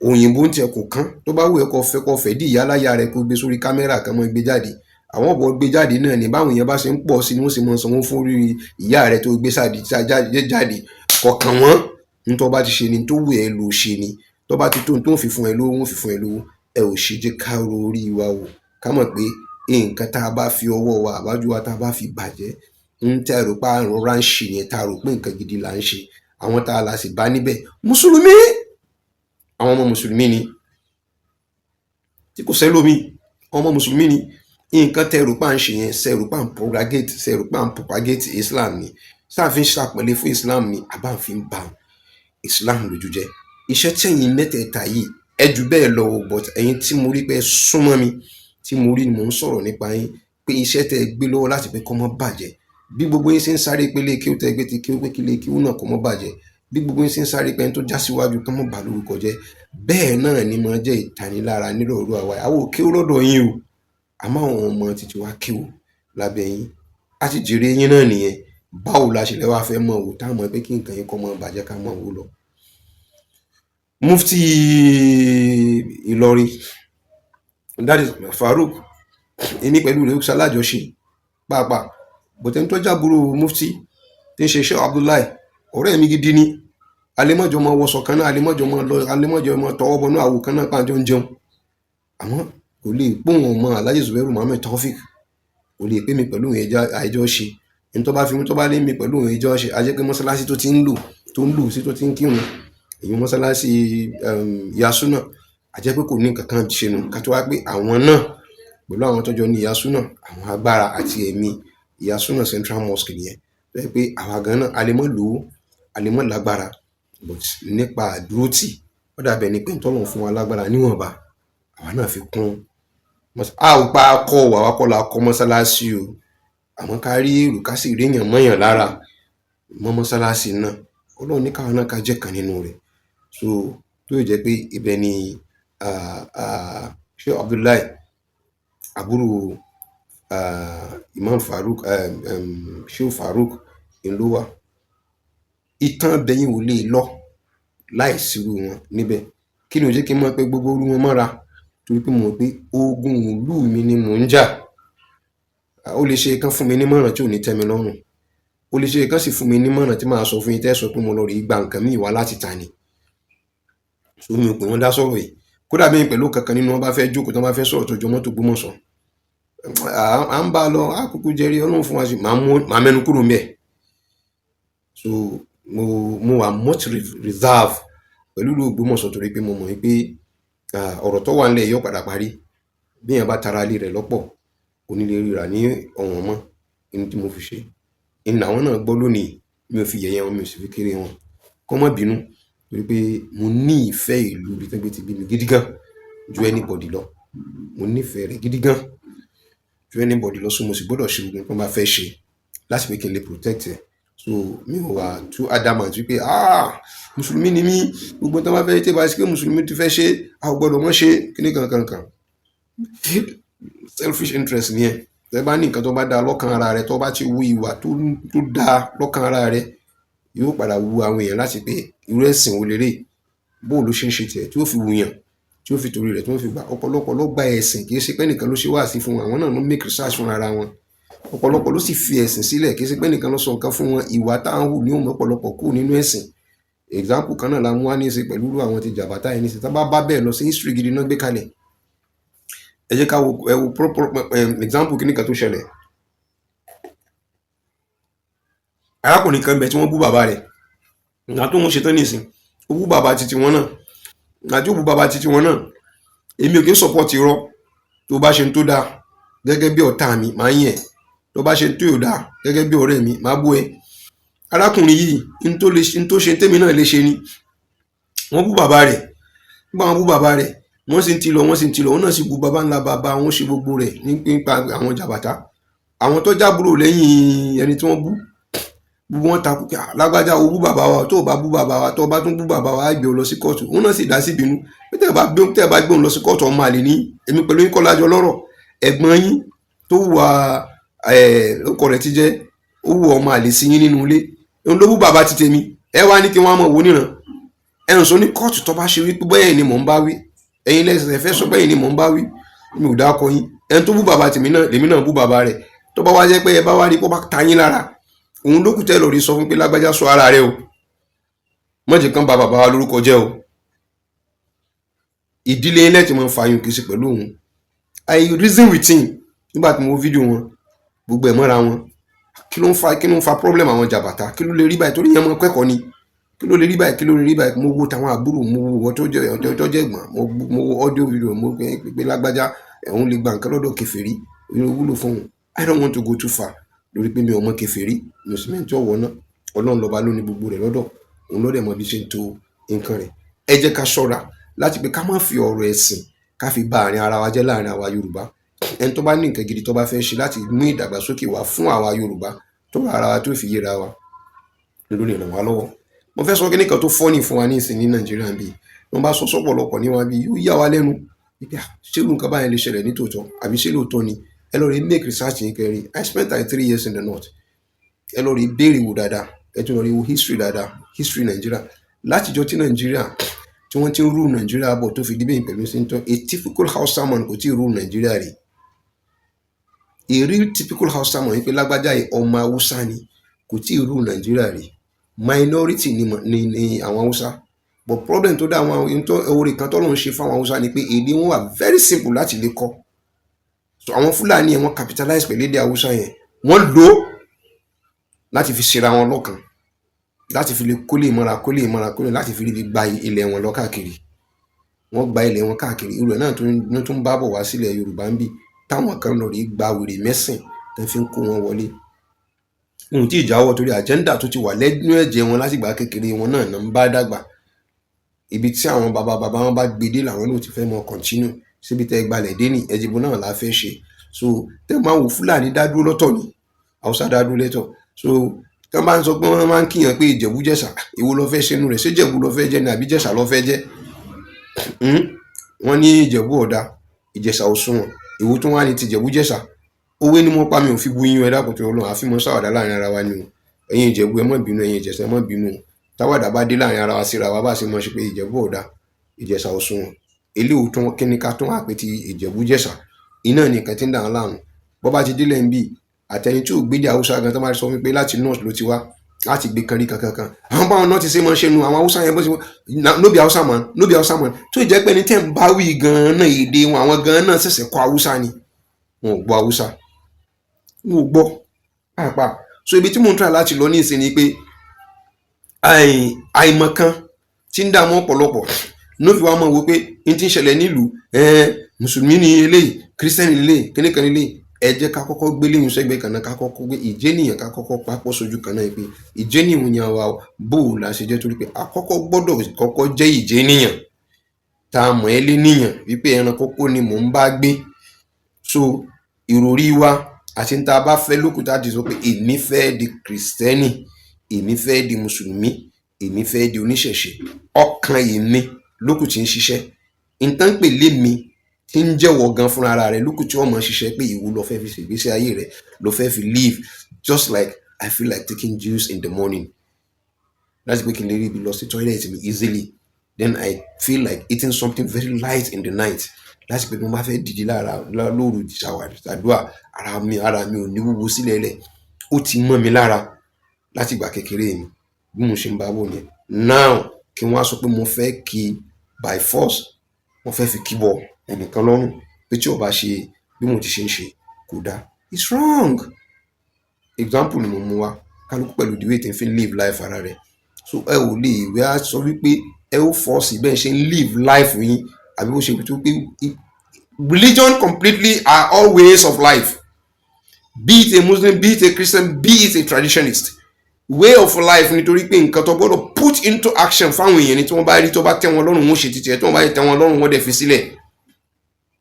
Òyìnbó ń tiẹ̀ kò kán. Tó bá wù ẹ́, kó fẹ́, kó fẹ́ dí ìyá láyà rẹ, kó gbé sórí kámẹ́rà kan, mọ́ gbé jáde. Àwọn ọ̀bọ gbé jáde náà ní báwọn èèyàn bá ṣe ń pọ̀ sí ni wọ́n sì mọ sanwó fún orí ìyá rẹ tó gbé jáde kọ̀ọ̀kan. Wọ́n ní tó bá ti ṣe ni tó wù ẹ́ lò ṣe ni, tó bá ti tó tó ń fi fún ẹ lówó, wọ́n fi fún ẹ lówó. Ẹ ò ṣe jẹ́ ká ro orí wa wò, ká mọ̀ pé nǹkan tá a bá fi ọwọ́ wa àbájú wa tá a bá fi bàjẹ́ ń tẹ́ rò pé àrùn rọra ń ṣe yẹn, tá a rò pé nǹkan gidi là ń ṣe. Àwọn tá a la sì bá níbẹ̀, mùsùlùmí, àwọn ọmọ mùsùlùmí ni, tí kò sẹ́lómi, ọmọ mùsùlùmí ni. Nǹkan tẹ́ rò pé à ń ṣe yẹn, ṣe rò pé à ń propagate, ṣe rò pé à ń propagate Islam ni, sáà fi ń ṣàpẹẹlẹ fún Islam ni, àbá ń fi ń ba Islam lójú jẹ́? Iṣẹ́ tẹ̀yìn mẹ́tẹ̀ẹ̀ta yìí, ẹ jù bẹ́ẹ̀ lọ o, but ẹ̀yin tí mo rí pé súnmọ́ mi, tí mo rí ni mò ń sọ̀rọ̀ nípa yín, pé iṣẹ́ tẹ́ ẹ gbé lọ́wọ́ láti pé kó má bàjẹ́. Bí gbogbo yín ṣe ń sáré pé lé kí ó tẹ́ gbé ti kí ó pé kí lé kí ó náà kó má bàjẹ́, bí gbogbo yín ṣe ń sáré pé ẹni tó já síwájú kó má bà lórúkọ jẹ́, bẹ́ẹ̀ náà ni máa jẹ́ ìtanilára nírọ̀rú àwa. Àwọn ò kéwú lọ́dọ̀ yín o, àmọ́ àwọn ọmọ títí wá kéwú lábẹ́ yín, á ti jèrè yín náà nìyẹn. Báwo la ṣe lè wá fẹ́ mọ̀ wò táwọn mọ̀ pé kí nǹkan yín kó má bàjẹ́, ká mọ̀ wò lọ? Mufti Ìlọrin, that is Farouk, èmi pẹ̀lú rẹ̀ ó ṣalájọṣe pàápàá bọ̀tẹ́ tó jábúrò mufti tí ń ṣe Sheikh Abdullahi, ọ̀rẹ́ mi gidi ni. Alẹ́mọ̀jọ mọ wọṣọ kan náà, alẹ́mọ̀jọ mọ lọ, alẹ́mọ̀jọ mọ tọwọ́ bọnú àwo kan náà, pàjọ ń jẹun, àmọ́ kò lè pòun ọmọ Alhaji Zubairu Muhammed Taofik, kò lè pè mí pẹ̀lú òun àìjọ ṣe. Ní tó bá fi mú, tó bá lé mi pẹ̀lú òun ìjọ ṣe, a jẹ́ pé mọ́sálásí tó ti ń lò, tó ń lò sí, tó ti ń kírun, èyí mọ́sálásí Yasuna, a jẹ́ pé kò ní nǹkan kan ṣe nù. Ká tó wá pé àwọn náà pẹ̀lú àwọn tó jọ ní Yasuna, àwọn agbára àti ẹ̀mí Yasuna Central Mosque nìyẹn, tó jẹ́ pé àwa gan náà a lè mọ́ lówó, a lè mọ́ lágbára, but nípa àdúrótì, ó dàbẹ̀ ni pé tọ́lọ́run fún wa lágbára níwọ̀nba, àwa náà fi kún. A ò pa akọ, àwa kọ́ la kọ́ mọ́sálásí o, àmọ́ ká rí èrò, ká sì rí èèyàn mọ́yàn lára mọ́ mọ́sálásí náà, Ọlọ́run ní káwa náà ká jẹ́ kan nínú rẹ̀. So tó yìí jẹ́ pé ibẹ̀ ni Sheikh Abdullahi, àbúrò Imam Farouk, Sheikh Farouk ló wà. Ìtàn bẹ̀yìn ò lè lọ láì sírú wọn níbẹ̀. Kí ni ò jẹ́ kí n mọ̀ pé gbogbo orú wọn mọ́ra? Torí pé mo mọ̀ pé ogun ìlú mi ni mò ń jà. Ó lè ṣe kán fún mi nímọ̀ràn tí ò ní tẹ́ mi lọ́rùn, ó lè ṣe kán sì fún mi nímọ̀ràn tí màá sọ fún yín tẹ́ sọ pé mo lọ rí gba nǹkan míì wá láti ta ni. So mi ò pè wọ́n dá sọ̀rọ̀ yìí. Kódà bí mi pẹ̀lú kankan nínú wọn bá fẹ́ jókòó, tí wọ́n bá fẹ́ sọ̀rọ̀ tó jọ mọ́tò Ògbómọ̀ṣọ́, à ń bá a lọ, á kúkú jẹ́rí Ọlọ́run fún wa sí, màá mẹ́nu kúrò ńbẹ̀. So mo wà much reserve pẹ̀lú ìlú Ògbómọ̀ṣọ́, torí pé mo mọ̀ wípé ọ̀rọ̀ tó wà nílẹ̀ yóò padà parí. Bí èèyàn bá tara ilé rẹ̀ lọ́pọ̀, kò ní lè ríra ní ọ̀wọ́n mọ́. Ní tí mo fi ṣe ìní àwọn náà gbọ́ lónìí, mi ò fi yẹ̀yẹ́ wọn, mi ò sì fi kéré wọn, kọ́ mọ́ bínú, torí pé mo ní ìfẹ́ ìlú ibi tí wọ́n ti bí mi gidi gan ju anybody lọ. Mo nífẹ̀ẹ́ rẹ̀ gidi gan ju anybody lọ, so mo sì gbọ́dọ̀ ṣe gbogbo nǹkan bá fẹ́ ṣe láti pé kí n lè protect ẹ̀. So mi ò wà too adamant wípé, ah, mùsùlùmí ni mí, gbogbo tó bá fẹ́ tí bá ṣe pé mùsùlùmí ti fẹ́ ṣe, a ò gbọ́dọ̀ mọ́ ṣe kíní kankan kan. Selfish interest ni ẹ. Tẹ́ bá ní nǹkan tó bá dáa lọ́kàn ara rẹ, tó bá ti wu ìwà tó dáa lọ́kàn ara rẹ, yóò padà wu àwọn èèyàn láti pé irú ẹ̀sìn wo leléyìí, bó ló ṣe ń ṣe tiẹ̀ tí ó fi wùyàn, tí ó fi torí rẹ̀ tí wọ́n fi gbà. Ọ̀pọ̀lọpọ̀ ló gba ẹ̀sìn, kì í ṣe pé nìkan ló ṣe wáàsí fún wọn, àwọn náà ló make research fún ara wọn. Ọ̀pọ̀lọpọ̀ ló sì fi ẹ̀sìn sílẹ̀, kì í ṣe pé nìkan ló sọ nǹkan fún wọn. Ìwà táwọn hù ní òun ọ̀pọ̀lọpọ̀ kú nínú ẹ̀sìn. Example kan náà la mú wá ní í ṣe pẹ̀lú irú àwọn ti jàbátá yìí ní í ṣe tá bá bá bẹ́ẹ̀ lọ sí history gidi náà gbé kalẹ̀. Ẹ jẹ́ ká wo, ẹ wo proper example kìíní kan tó ṣẹlẹ̀. Arákùnrin kan bẹ tí wọ́n bú bàbá rẹ̀. Ìgbà tó ń ṣe tán nìsín, ó bú bàbá titi wọn náà. Ìgbà tí ó bú bàbá titi wọn náà, èmi ò kí ń support irọ́. Tó bá ṣe ń tó dáa gẹ́gẹ́ bí ọ̀tá mi, màá yìn ẹ́. Tó bá ṣe tó yóò dáa gẹ́gẹ́ bí ọ̀rẹ́ mi, màá bú ẹ. Arákùnrin yìí, n tó lè n tó ṣe tèmi náà lè ṣe ni. Wọ́n bú bàbá rẹ̀. Nígbà wọ́n bú bàbá rẹ̀, wọ́n sì ń ti lọ, wọ́n sì ń ti lọ, òun náà sì bú bàbá ńlá bàbá wọn, ṣe gbogbo rẹ̀ nípa àwọn jàbàtà, àwọn tó jábúrò lẹ́yìn ẹni tí wọ́n bú. Gbogbo wọn takú pé lágbájá, o bú bàbá wa, tó o bá bú bàbá wa, tó o bá tún bú bàbá wa, á gbé ọ lọ sí kóòtù. Òun náà sì dá sí ìbínú pé tẹ́ ẹ bá gbé òun lọ sí kóòtù, ọmọ àlè ní èmi pẹ̀lú yín kọ́ lájọ lọ́rọ̀. Ẹ̀gbọ́n yín tó wà ọkọ rẹ̀ ti jẹ́ Ó wù ọmọ àlè sí yín nínú ilé, òun ló bú bàbá ti tèmi. Ẹ wá ní kí wọ́n á mọ̀ wò níran. Ẹ ń sọ ní kóòtù, tó bá ṣe wípé bẹ́ẹ̀ ni mò ń bá wí, ẹ̀yin lẹ́sẹ̀ fẹ́ sọ bẹ́ẹ̀ ni mò ń bá wí, mi ò dákọ yín. Ẹni tó bú bàbá tèmi náà, lèmi náà bú bàbá rẹ̀. Tó bá wá jẹ́ pé ẹ bá wá rí pé ó bá ta yín lára, òun ló kù tẹ́ lọ rí sọ fún pé lágbájá, sọ ara rẹ o, mọ̀jẹ̀ kan ba bàbá wa lórúkọ jẹ́ o. Ìdílé yín lẹ́tì máa ń fa yín kì í ṣe pẹ̀lú òun. I reason with him nígbà tí mo wo fídíò wọn, gbogbo ẹ̀ mọ́ra wọn. Kí ló ń fa problem àwọn jàbàtà? Kí ló lè rí báyìí? Torí yẹn mọ kẹ́kọ̀ọ́ ni. Kí ló lè rí báyìí? Kí ló lè rí báyìí? Mo wo tàwọn àbúrò, mo wo ìwọ tó jẹ́ tó jẹ́ ẹ̀gbọ́n, mo wo audio video, mo pé lágbájá ẹ̀hún lè gba nǹkan lọ́dọ̀ kèfèrí, ìyẹn wúlò fún òun. I don't want to go too far lórí pé mi ò mọ kèfèrí, mi ò sì mẹ́ni tí ó wọ̀ náà. Ọlọ́run lọ́ba ló ní gbogbo rẹ̀ lọ́dọ̀, òun ló dẹ̀ mọ bí ṣe ń to nǹkan rẹ̀. Ẹ jẹ́ ká ṣọ́ra láti pé ká má fi ọ̀rọ̀ ẹ̀sìn ká fi ba àárín ara wa jẹ́ láàrin àwa Yorùbá. Ẹni tó bá ní nǹkan gidi tó bá fẹ́ ṣe láti mú ìdàgbàsókè wá fún àwa Yorùbá, tó ara wa tó fi yéra wa ló lè ràn wá lọ́wọ́. Mo fẹ́ sọ kíní kan tó funny fún wa ní ìsìn ní Nàìjíríà bí wọ́n bá sọ sọ́pọ̀lọpọ̀ ní wa bí yóò yà wá lẹ́nu wípé ṣé irú nǹkan báyẹn lè ṣẹlẹ̀ ní tòótọ́ àbí ṣé lóòótọ́ ni? Ẹ lọ rí make research yín kẹrin. I spent like 3 years in the north. Ẹ lọ rí béèrè wò dáadáa, ẹ tún lọ rí wo history dáadáa, history Nàìjíríà látijọ́ tí Nàìjíríà tí wọ́n ti ń rule Nàìjíríà bọ̀ tó fi débẹ̀ pẹ̀lú sí tán. A typical Hausa man kò tí ì rule Nàìjíríà rí. A real typical Hausa man wípé lágbájá yìí ọmọ Haúsá ni, kò tí ì rule Nàìjíríà rí. Minority ni àwọn Haúsá, but problem tó dá àwọn oore kan tó lóun ṣe fáwọn Haúsá ni pé èdè wọn wà very simple láti lè kọ́. So àwọn Fúlàní yẹn, wọ́n capitalize pẹ̀lú èdè Haúsá yẹn, wọ́n lò ó láti fi ṣera wọn lọ́kàn, láti fi lè kólé mọ́ra, kólé mọ́ra, kólé, láti fi rí gba ilẹ̀ wọn lọ káàkiri. Wọ́n gba ilẹ̀ wọn káàkiri. Irú ẹ̀ náà tó ń bá bọ̀ wá sílẹ̀ Yorùbá ń bì, táwọn kan lọ rí gba wèrè mẹ́sìn tó fi ń kó wọn wọlé. Ohun tí ìjáwọ́ torí agenda tó ti wà lẹ́nu ẹ̀jẹ̀ wọn látìgbà kékeré wọn náà ń bá dàgbà. Ibi tí àwọn bàbá bàbá wọn bá gbé dé làwọn náà ti fẹ́ mọ continue síbi tẹ́ gbalẹ̀ dé ní ẹ̀jìbò náà la fẹ́ ṣe. So tẹ́ máa wò, Fúlàní dá dúró lọ́tọ̀ ni, Haúsá dá dúró lẹ́tọ̀. So tí wọ́n bá ń sọ pé wọ́n máa ń kíyàn pé Ìjẹ̀bú Jẹ̀ṣà, èwo ló fẹ́ ṣe nínú rẹ̀? Ṣé Ìjẹ̀bú ló fẹ́ jẹ́ ni àbí Jẹ̀ṣà ló fẹ́ jẹ́? Wọ́n ní Ìjẹ̀bú ọ̀dà, Ìjẹ̀ṣà òṣùwọ̀n. Èwo tó wá ní ti Ìjẹ̀bú Jẹ̀ṣà? Owó ni mo pa, mi ò fi bu yín. Ẹ dákun tó Ọlọ́run, àfi mo ṣàwàdà láàrin ara wa ni o. Ẹ̀yin Ìjẹ̀bú, ẹ má bínú. Ẹ̀yin Ìjẹ̀ṣà, ẹ má bínú o. Táwàdà bá dé láàrin ara wa síra wa, bá ṣe mọ̀ ṣe pé Ìjẹ̀bú ọ̀dà, Ìjẹ̀ṣà òṣùwọ̀n, eléwo tó kí ni ká tún wà pé ti Ìjẹ̀bú Jẹ̀ṣà iná nìkan tí ń dà wọ́n láàmú. Bọ́ bá ti délẹ̀ ń bì, àtẹni tí ò gbédè Haúsá gan, tó máa sọ fún mi pé láti north ló ti wá, láti gbé kan rí kankan kan, àwọn báwọn náà ti ṣe máa ń ṣe nu àwọn Haúsá yẹn, bó ṣe no be Hausa man, no be Hausa man. Tó jẹ́ pé ní tẹ́ ń bá wí gan-an náà, èdè wọn, àwọn gan-an náà ṣẹ̀ṣẹ̀ kọ́ Haúsá ni, wọn ò gbọ́ Haúsá, wọn ò gbọ́ pàápàá. So ibi tí mò ń try láti lọ ní ìsìn ni pé àìmọ̀kan tí ń dààmú ọ̀pọ̀lọpọ̀ ní ó fi wá mọ̀ wò pé n ti ń ṣẹlẹ̀ nílùú, mùsùlùmí ni eléyìí, kírísítẹ́nì eléyìí, kíníkan eléyìí. Ẹ jẹ́ ká kọ́kọ́ gbé léyìn sẹ́gbẹ̀ẹ́ kan náà, ká kọ́kọ́ gbé ìjẹ́nìyàn, ká kọ́kọ́ papọ̀ sójú kan náà pé ìjẹ́nìyàn yẹn wa bó o la ṣe jẹ́, torí pé àkọ́kọ́ gbọ́dọ̀ kọ́kọ́ jẹ́ ìjẹ́nìyàn tá a mọ̀ ẹ́ lé níyàn wípé ẹranko kó ni mò ń bá gbé. So ìròrí wa àti tá a bá fẹ́ lókùtà ti sọ pé èmi fẹ́ di kìrìsìtẹ́nì, èmi fẹ́ di mùsùlùmí, èmi fẹ́ di oníṣẹ̀ṣe, ọkàn èmi lókù tí ń ṣiṣẹ́ nǹkan pè lémi tí ń jẹ́wọ́ gan fúnra ara rẹ̀ lókù tí wọ́n mọ̀ ṣiṣẹ́ pé ìwọ ló fẹ́ fi ṣègbésí ayé rẹ̀, ló fẹ́ fi live. Just like I feel like taking juice in the morning láti pé kí n lè rí ibi lọ sí toilet mi easily, then I feel like eating something very light in the night láti pé mo bá fẹ́ dìde lára lóru ṣàdúrà, ara mi ò ní wúwo sílẹ̀ lẹ̀. Ó ti mọ́ mi lára láti ìgbà kékeré mi bí mo ṣe ń bá bọ̀ nìyẹn. Now kí wọ́n á sọ pé mo fẹ́ kí by force, mo fẹ́ fi kíbọ̀ ẹnìkan lọ́rùn pé tí ó bá ṣe bí mo ti ṣe ń ṣe kò dáa, it's wrong. Example ni mo mú wá. Kálukú pẹ̀lú the way tí ń fi live life ara rẹ̀. So ẹ ò lè wá sọ wípé ẹ ó force bẹ́ẹ̀ ṣe ń live life yín àbí bó ṣe tó pé religion completely are all ways of life, be it a Muslim, be it a Christian, be it a traditionalist, way of life. Nítorí pé nǹkan tó gbọ́dọ̀ put into action fáwọn èèyàn ni tí wọ́n bá rí tó bá tẹ́ wọn lọ́rùn, wọn ṣe títí ẹ̀, tí wọ́n bá tẹ́ wọn lọ́rùn, wọ́n dẹ̀ fi sílẹ̀.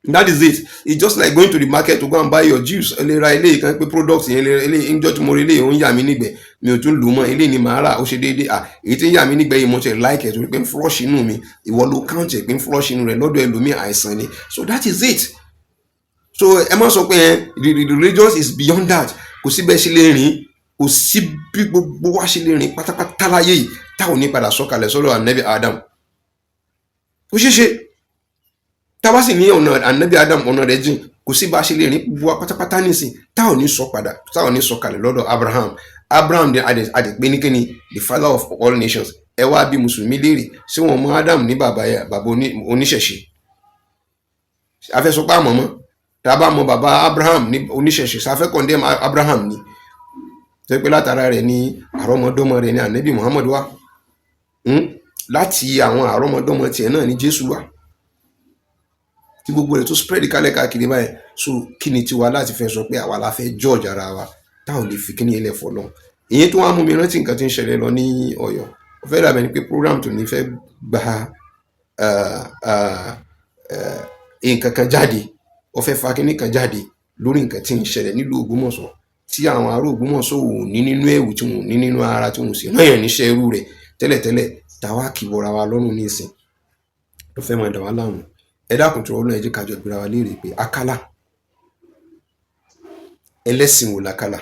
That is it. It's just like going to the market to go and buy your juice. Ẹ lè ra eléyìí kan pé product yẹn, eléyìí ń jọ́ tí mo rí eléyìí, ó ń yà mí nígbẹ́, mi ò tún lò mọ́, eléyìí ni màá rà, ó ṣe déédéé. À èyí tí ń yà mí nígbẹ́ yìí, mo ṣe like ẹ̀ torí pé ń flush inú mi. Ìwọ ló count ẹ̀ pé ń flush inú rẹ̀, lọ́dọ̀ ẹlòmíì àìsàn ni. So that is it. So ẹ má sọ pé the religion is beyond that. Kò sí bẹ́ẹ̀ ṣe lè rìn. Kò Kò sí bí gbogbo wa ṣe lè rìn pátápátá láyé yìí táwọn ní padà sọ̀kalẹ̀ sọ́dọ̀ Anabi Adam. Kò ṣeé ṣe. Táwa sì ní ọ̀nà Anabi Adam, ọ̀nà rẹ̀ jìn. Kò sí bá a ṣe lè rìn gbogbo wa pátápátá nísìn táwọn ní sọ padà, táwọn ní sọ̀kalẹ̀ lọ́dọ̀ Abraham. Abraham de adẹ pé ní kíni, the father of all nations. Ẹ wá bí mùsùlùmí léèrè, ṣé wọn mọ Adam ní bàbá, bàbá oníṣẹ̀ṣe? Afẹsọpá àmọ́mọ́ tá a bá mọ bàbá Abraham ní oníṣẹ̀ṣe, sáfẹ́ condemn Abraham ni tó pé látara rẹ̀ ní àrọ́mọdọ́mọ rẹ̀ ní Anabi Muhammad wá, Láti àwọn àrọ́mọdọ́mọ tiẹ̀ náà ní Jésù wá, tí gbogbo rẹ̀ tó spread kálẹ̀ káàkiri báyìí. So kí ni tiwa láti fẹ́ sọ pé àwa la fẹ́ judge ara wa, táwọn lè fi kíní ilẹ̀ fọlọ́? Ìyẹn tó wá mú mi rántí nǹkan tí ń ṣẹlẹ̀ lọ ní Ọ̀yọ́. Ó fẹ́ dàbẹ̀ ni pé program tó ní fẹ́ gba nǹkan kan jáde, ó fẹ́ fa kíní kan jáde lórí nǹkan tí ń ṣẹlẹ̀ nílùú Ògbómọ̀ṣọ́, tí àwọn ará Ògbómọ̀ṣọ́ ò ní nínú ẹ̀wù, tí wọn ò ní nínú ara, tí wọn ò sì rán yàn níṣẹ́ irú rẹ̀ tẹ́lẹ̀tẹ́lẹ̀, táwa kì bọra wa lọ́rùn ní ìsìn tó fẹ́ máa dà wá láàmú. Ẹ dákun tó Ọlọ́run, ẹ jẹ́ ká jọ gbéra wa léèrè pé Akálà, ẹlẹ́sìn wo l'Akálà?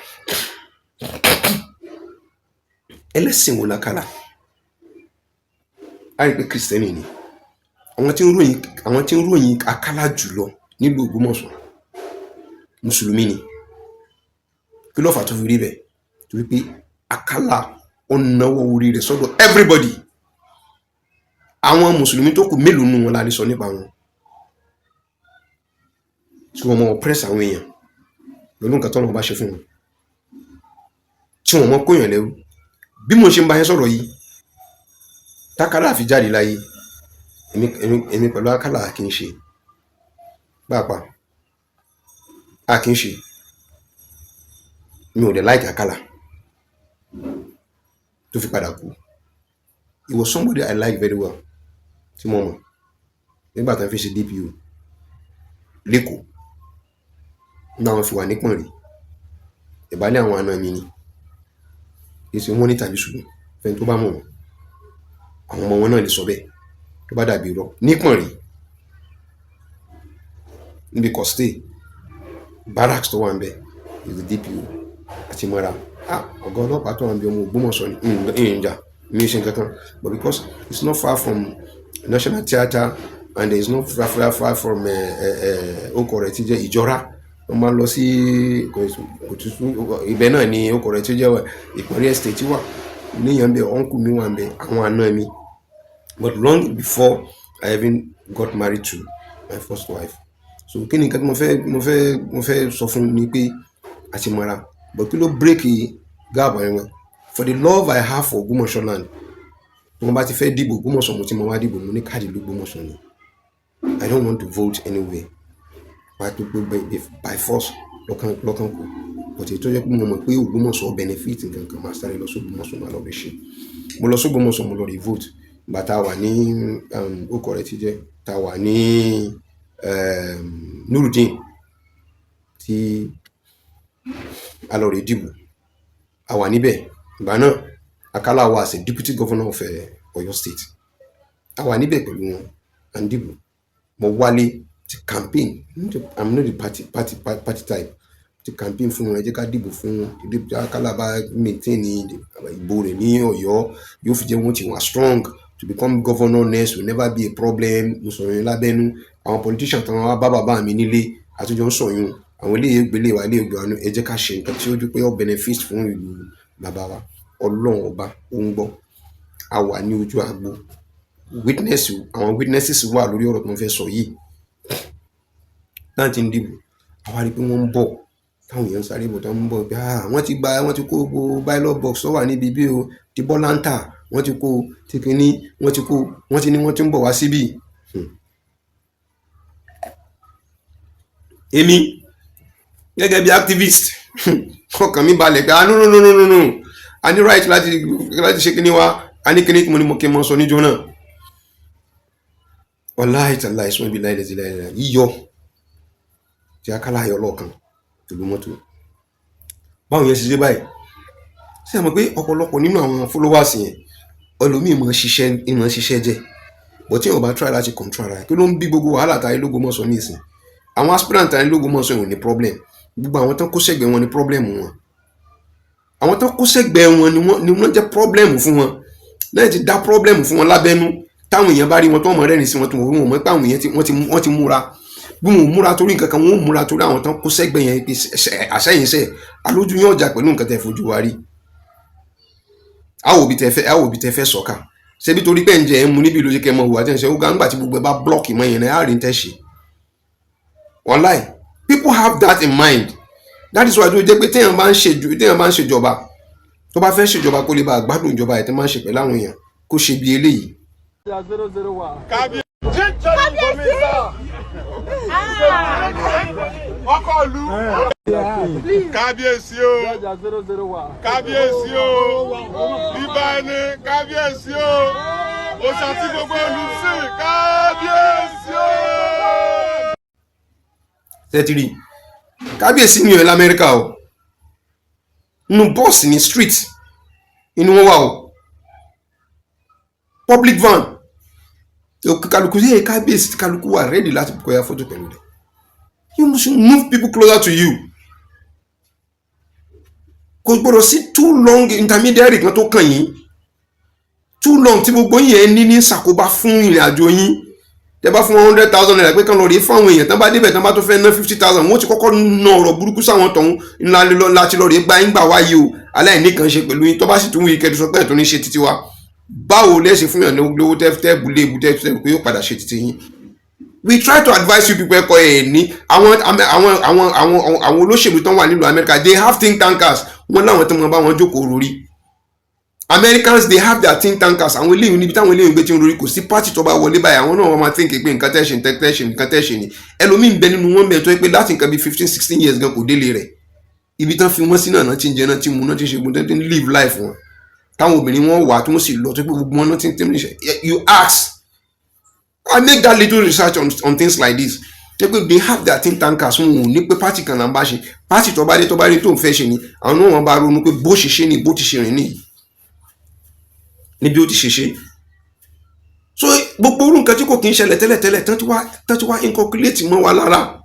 Ẹlẹ́sìn wo l'Akálà? A rí i pé Kristẹni ni. Àwọn tí ń ròyìn Akálà jùlọ nílùú Ògbómọ̀ṣọ́, mùsùlùmí ni. Kí ló fà tó fi rí bẹ́ẹ̀? Torí pé Akálà ó náwó orí rẹ̀ sọ́dọ̀ everybody. Àwọn mùsùlùmí tó kù, mélòó nù wọn la lè sọ nípa wọn tí wọ́n mọ oppress àwọn èèyàn pẹ̀lú nǹkan tọ́lọ́run bá ṣe fún wọn, tí wọ́n mọ kóyàn lẹ́rú? Bí mo ṣe ń bá yẹn sọ̀rọ̀ yìí, tákàlà fi jáde láyé, èmi pẹ̀lú Akálà kì í ṣe pàápàá, a kì í ṣe. Mi ò dẹ̀ like Akálà tó fi padà kú. He was somebody I like very well, tí mo mọ̀ nígbà tí wọ́n fi ṣe DPO l'Ékòó, nígbà wọ́n fi wà nípọ̀nrí ìbálẹ̀. Àwọn àna mi ni, kì í ṣe wọ́n ní tàbí ṣùgbọ́n fẹ́ni tó bá mọ̀ wọ́n, àwọn ọmọ wọn náà lè sọ bẹ́ẹ̀ tó bá dàbí irọ́. Nípọ̀nrí, níbi costé barracks tó wà ń bẹ̀ is the DPO àti mọ́ra. Ah, ọ̀gá ọlọ́pàá tó wà ń bí, ọmọ Ògbómọ̀ṣọ́ ni. Ìjà mi ṣe nǹkan kan, but because it's not far from National Theatre and it's not far, far, far from ọkọ̀ rẹ̀ tí jẹ́ Ìjọra, wọ́n máa ń lọ sí kòtùtù ibẹ̀ náà ni ọkọ̀ rẹ̀ tí jẹ́ Ìpọ́nrí Estate wà níyàn bẹ́ẹ̀. Uncle mi wà ń bẹ̀, àwọn àna mi, but long before I even got married to my first wife. So kí ni nǹkan tí mo fẹ́ sọ fún mi pé àti mọ́ra? But kí ló break gap yẹn? For the love I have for Ògbómọ̀ṣọ́ land, tí wọ́n bá ti fẹ́ dìbò Ògbómọ̀ṣọ́, mo ti mọ wá dìbò. Mo ní káàdì l'Ógbómọ̀ṣọ́ ni. I don't want to vote anywhere pàtó pé by force lọ́kàn kù, but èyí tó jẹ́ pé mo mọ̀ pé Ògbómọ̀ṣọ́ benefit nǹkan kan, máa sáré lọ sí Ògbómọ̀ṣọ́, máa lọ rí ṣe. Mo lọ sí Ògbómọ̀ṣọ́, mo lọ rí vote. Ìgbà tá a wà ní orúkọ rẹ̀ ti jẹ́, tá a wà ní Nurudeen, tí a lọ rí dìbò, a wà níbẹ̀ ìgbà náà. Akálà wà as a deputy governor of Ọ̀yọ́ State. A wà níbẹ̀ pẹ̀lú wọn à ń dìbò. Mo wálé ti campaign. I'm not the party type ti campaign fún wọn. Ẹ jẹ́ ká dìbò fún wọn. Akálà bá maintain ìbò rẹ̀ ní Ọ̀yọ́, yóò fi jẹ́ wọ́n ti wà strong to become governor next, will never be a problem. Mo sọ̀rọ̀ yẹn lábẹ́nú. Àwọn politician tí wọ́n wá bá bàbá mi nílé, àtúnjọ ń sọ̀yún àwọn eléyìí gbélé wa, eléyìí gbé wa. Ẹ jẹ́ ká ṣe nǹkan tí ó dúpẹ́ ó benefit fún ìlú bàbá wa. Ọlọ́run Ọba ó ń gbọ́. A wà ní ojú agbo, witness, àwọn witnesses wà lórí ọ̀rọ̀ tí mo fẹ́ sọ yìí. Náà ti ń dìbò, àwa rí i pé wọ́n ń bọ̀, táwọn èèyàn ń sáré bọ̀, táwọn ń bọ̀ pé ah, wọ́n ti gba, wọ́n ti kó gbogbo ballot box tó wà níbi bí o ti bọ́láńtà, wọ́n ti kó ti kínní, wọ́n ti kó, wọ́n ti ní wọ́n ti ń bọ̀ wá síbí. Èmi gẹ́gẹ́ bí activist, ọkàn mi balẹ̀ pé ah, no, no, no, no, no, no, a ní right láti ṣe kíní wa. A ní kíní tí mo ní mo kí n mọ sọ níjọ́ náà. Wàláhì tàláhì, sún ibi láìlẹ̀ láìlẹ̀ yíyọ tí Akálà yọ lọ́ọ̀kan pẹ̀lú mọ́tò. Báwo yẹn ṣe ṣe báyìí? Ṣé ẹ mọ̀ pé ọ̀pọ̀lọpọ̀ nínú àwọn followers yẹn, ẹlòmíì mọ̀ ṣiṣẹ́ jẹ́, but tí èèyàn bá try láti control ara ẹ̀, kí ló ń bí gbogbo wàhálà táyé l'Ógbómọ̀ṣọ́ nísìn? Àwọn aspirant táyé l'Ógbómọ̀ṣọ́ ò ní problem. Gbogbo àwọn tán kó sẹ́gbẹ̀ẹ́ wọn ní problem wọn. Àwọn tó kó sẹ́gbẹ̀ẹ́ wọn ni wọ́n jẹ́ problem fún wọn náà, ti dá problem fún wọn lábẹ́nú. Táwọn èèyàn bá rí wọn tó mọ̀ rẹ́rìn sí wọn, tó wọ́n mọ̀ pé àwọn èèyàn wọ́n ti múra. Bí wọn ò múra torí nǹkan kan, wọn ò múra torí àwọn tó kó sẹ́gbẹ̀ẹ́ yẹn pé àṣẹyìnṣẹ́ alójú yóò jà pẹ̀lú nǹkan tẹ́ fojú wa rí. Àwò bí tẹ́ fẹ́ sọ̀ka ṣebí torí pé ń jẹ ẹ̀ ń mu níbi ìlú kẹ́ mọ̀ wùwà tí ń ṣe ó ga. Ńgbà tí gbogbo ẹ bá block mọ́ yẹn náà, á rí ń tẹ́ ṣe. Wàláì, people have that in mind. That is why tó jẹ́ pé téèyàn bá ń ṣèjọba, tó bá fẹ́ ṣèjọba, kó lè bá gbádùn ìjọba ẹ̀ tó máa ń ṣe pẹ̀lú àwọn èèyàn, kó ṣe bí eléyìí. 001. Kábíyèsí. Ọkọ ìlú, kábíyèsí o. 001. Kábíyèsí o, bíbá ẹni, kábíyèsí o, òòṣà tí gbogbo ìlú sìn, kábíyèsí o. Tẹ́tìrì kábíyèsí mi ò l'Amẹ́ríkà o. Nínú bọ́ọ̀sì ní street inú wọn wà o, public van. Kálukú sí ẹ̀ kábíyèsí, kálukú wà ready láti kọ́ ya fọ́tò pẹ̀lú rẹ̀. You must move people closer to you. Kò gbọdọ̀ sí too long intermediary kan tó kàn yín too long, tí gbogbo yín yẹn ní ṣàkóbá fún ìrìn àjò yín. Tẹ bá fún ₦100,000 pé kán lọ rí fáwọn èèyàn, tán bá débẹ̀, tán bá tó fẹ́ ná 50,000, wọ́n ti kọ́kọ́ ná ọ̀rọ̀ burúkú sáwọn tọ̀hún ńlá láti lọ rí gbá yín gbà wáyé o. Aláìní kan ṣe pẹ̀lú yín, tó bá sì tún wí kẹ́tù sọ pé ẹ̀ tó ní ṣe títí wa. Báwo lẹ́ ṣe fún yàn lówó tẹ́ tẹ́ bulé ibu tẹ́ tẹ́ pé yóò padà ṣe títí yín? We try to advise you people. Ẹ̀kọ́ ẹ̀ ní àwọn olóṣèlú tán wà nílùú Amẹ́ríkà, they have think tankers. Wọ́n láwọn tó máa bá wọn jókòó lórí. Americans, they have their think tankers. Àwọn eléyìí, níbi táwọn eléyìí gbé tí ń rori, kò sí party tó bá wọlé báyìí, àwọn náà wọ́n máa think pé nǹkan tẹ́ ṣe, nǹkan tẹ́ ṣe, nǹkan tẹ́ ṣe ni. Ẹlòmíín bẹ nínú wọn bẹ tó yẹ pé láti nǹkan bíi 15, 16 years gan, kò délé rẹ̀. Ibi tán fi wọ́n sí náà, náà ti ń jẹ, náà ti mu, náà ti ń ṣe gbogbo, náà ti ń live life wọn, táwọn obìnrin wọn wà tí wọ́n sì lọ, tó pé gbogbo wọn náà ti ń tẹ́ ṣe. You ask, I make that little research on things like this, ṣé pé they have their think tankers. Wọn ò ní pé party kan là ń bá ṣe. Party tó bá dé, tó bá dé, tó ń fẹ́ ṣe ni, àwọn náà wọn bá ronú pé bó ṣe ṣe ni, bó ti ṣe rìn nìyí, níbi ó ti ṣe ṣe. So gbogbo orú nǹkan tí kò kí ń ṣẹlẹ̀ tẹ́lẹ̀tẹ́lẹ̀, tán ti wá inculcate mọ́ wa lára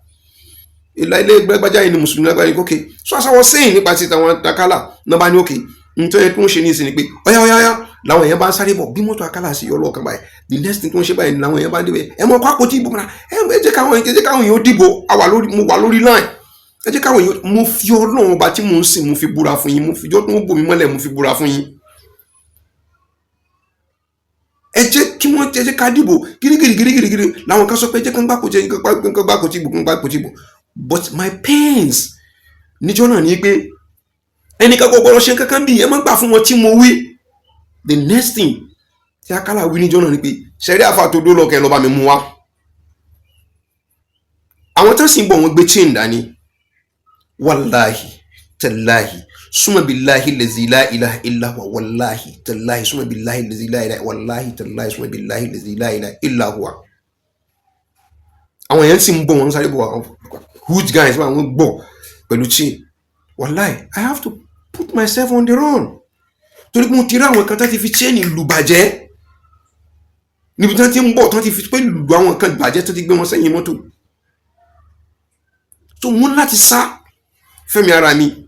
ìlà ilé gbẹ́gbájá yìí ni mùsùlùmí lágbára yìí. Okay, so as I was saying, nípa ti tàwọn Akálà náà, bá ní okay, nítorí yẹ kí wọ́n ṣe ní ìsìn ni pé ọ̀yá ọ̀yá ọ̀yá làwọn èèyàn bá ń sáré bọ̀. Bí mọ́tò Akálà sí yọ lọ́ọ̀kan báyìí, the next thing tí wọ́n ṣe báyìí, làwọn èèyàn bá ń débẹ̀. Ẹ mọ kó àpótí ìbò mọ́ra. Ẹ jẹ́ káwọn èèyàn dìbò. Mo wà lórí line. Ẹ jẹ́ káwọn èèyàn. Mo fi Ọlọ́run ọba tí mò ń sìn, mo fi búra fún yín. Mo fi jọ́ tó ń bò mí mọ́lẹ̀, mo fi búra fún yín. Ẹ jẹ́ ká dìbò gírígírí gírígírí gírí. Làwọn kan sọ pé ẹ jẹ́ kán gbàpò tí kán gbàpò tí ìbò, kán gbàpò tí ìbò. But my pains níjọ́ náà ni pé ẹnìkan kò gbọ́dọ̀ ṣe kankan bí ẹ má gbà fún wọn tí mo wí. The next thing tí Akálà wí níjọ́ náà ni pé sẹ́rí àfa tó dó lọ́kẹ́ lọ́ba mi mú wá. Àwọn tó sì ń bọ̀, wọ́n gbé chain dání. Wàláhì tàláhì suma billahi lazi la ilaha illa huwa, wàláhì tàláhì suma billahi lazi la ilaha, wàláhì tàláhì suma billahi lazi la ilaha illa huwa. Àwọn èèyàn sì ń bọ̀, wọ́n ń sáré bọ̀, àwọn huge guys wọ́n gbọ́ pẹ̀lú chain. Wàláhì, I have to put myself on the run, torí pé mo ti rí àwọn kan tó ti fi chain lù bàjẹ́ níbi tí wọ́n ti ń bọ̀, tí wọ́n ti fi pé lù àwọn kan bàjẹ́, tó ti gbé wọn sẹ́yìn mọ́tò. So mo ní láti sá fẹ́mi ara mi.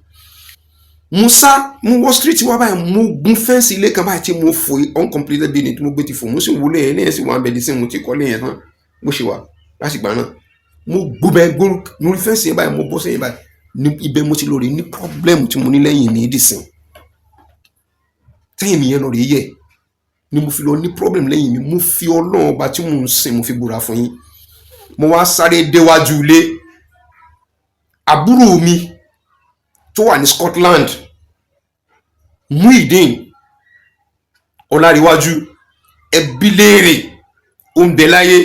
Mo sá, mo wọ street wa báyìí, mo gun fence ilé kan báyìí tí mo fò, uncompleted building tí mo gbé ti fò. Mo sì wọlé yẹn lẹ́yìn sí wọn abẹ́lé sí mo ti kọ́lé yẹn tán, bó ṣe wà láti gbà náà. Mo gbó bẹ́ẹ̀ gbó lórí fence yẹn báyìí, mo bọ́ sẹ́yìn báyìí. Ní ibẹ̀ mo ti lọ rí ní problem tí mo ní lẹ́yìn mi dìsìn. Tẹ́yìn mi yẹn lọ rí yẹ ni mo fi lọ ní problem lẹ́yìn mi. Mo fi Ọlọ́run ọba tí mò ń sìn, mo fi búra fún yín. Mo wá sáré déwájú ilé àbúrò mi tó wà ní Scotland, Muideen Ọláríwájú, ẹbí léèrè, ó ń bẹ láyé.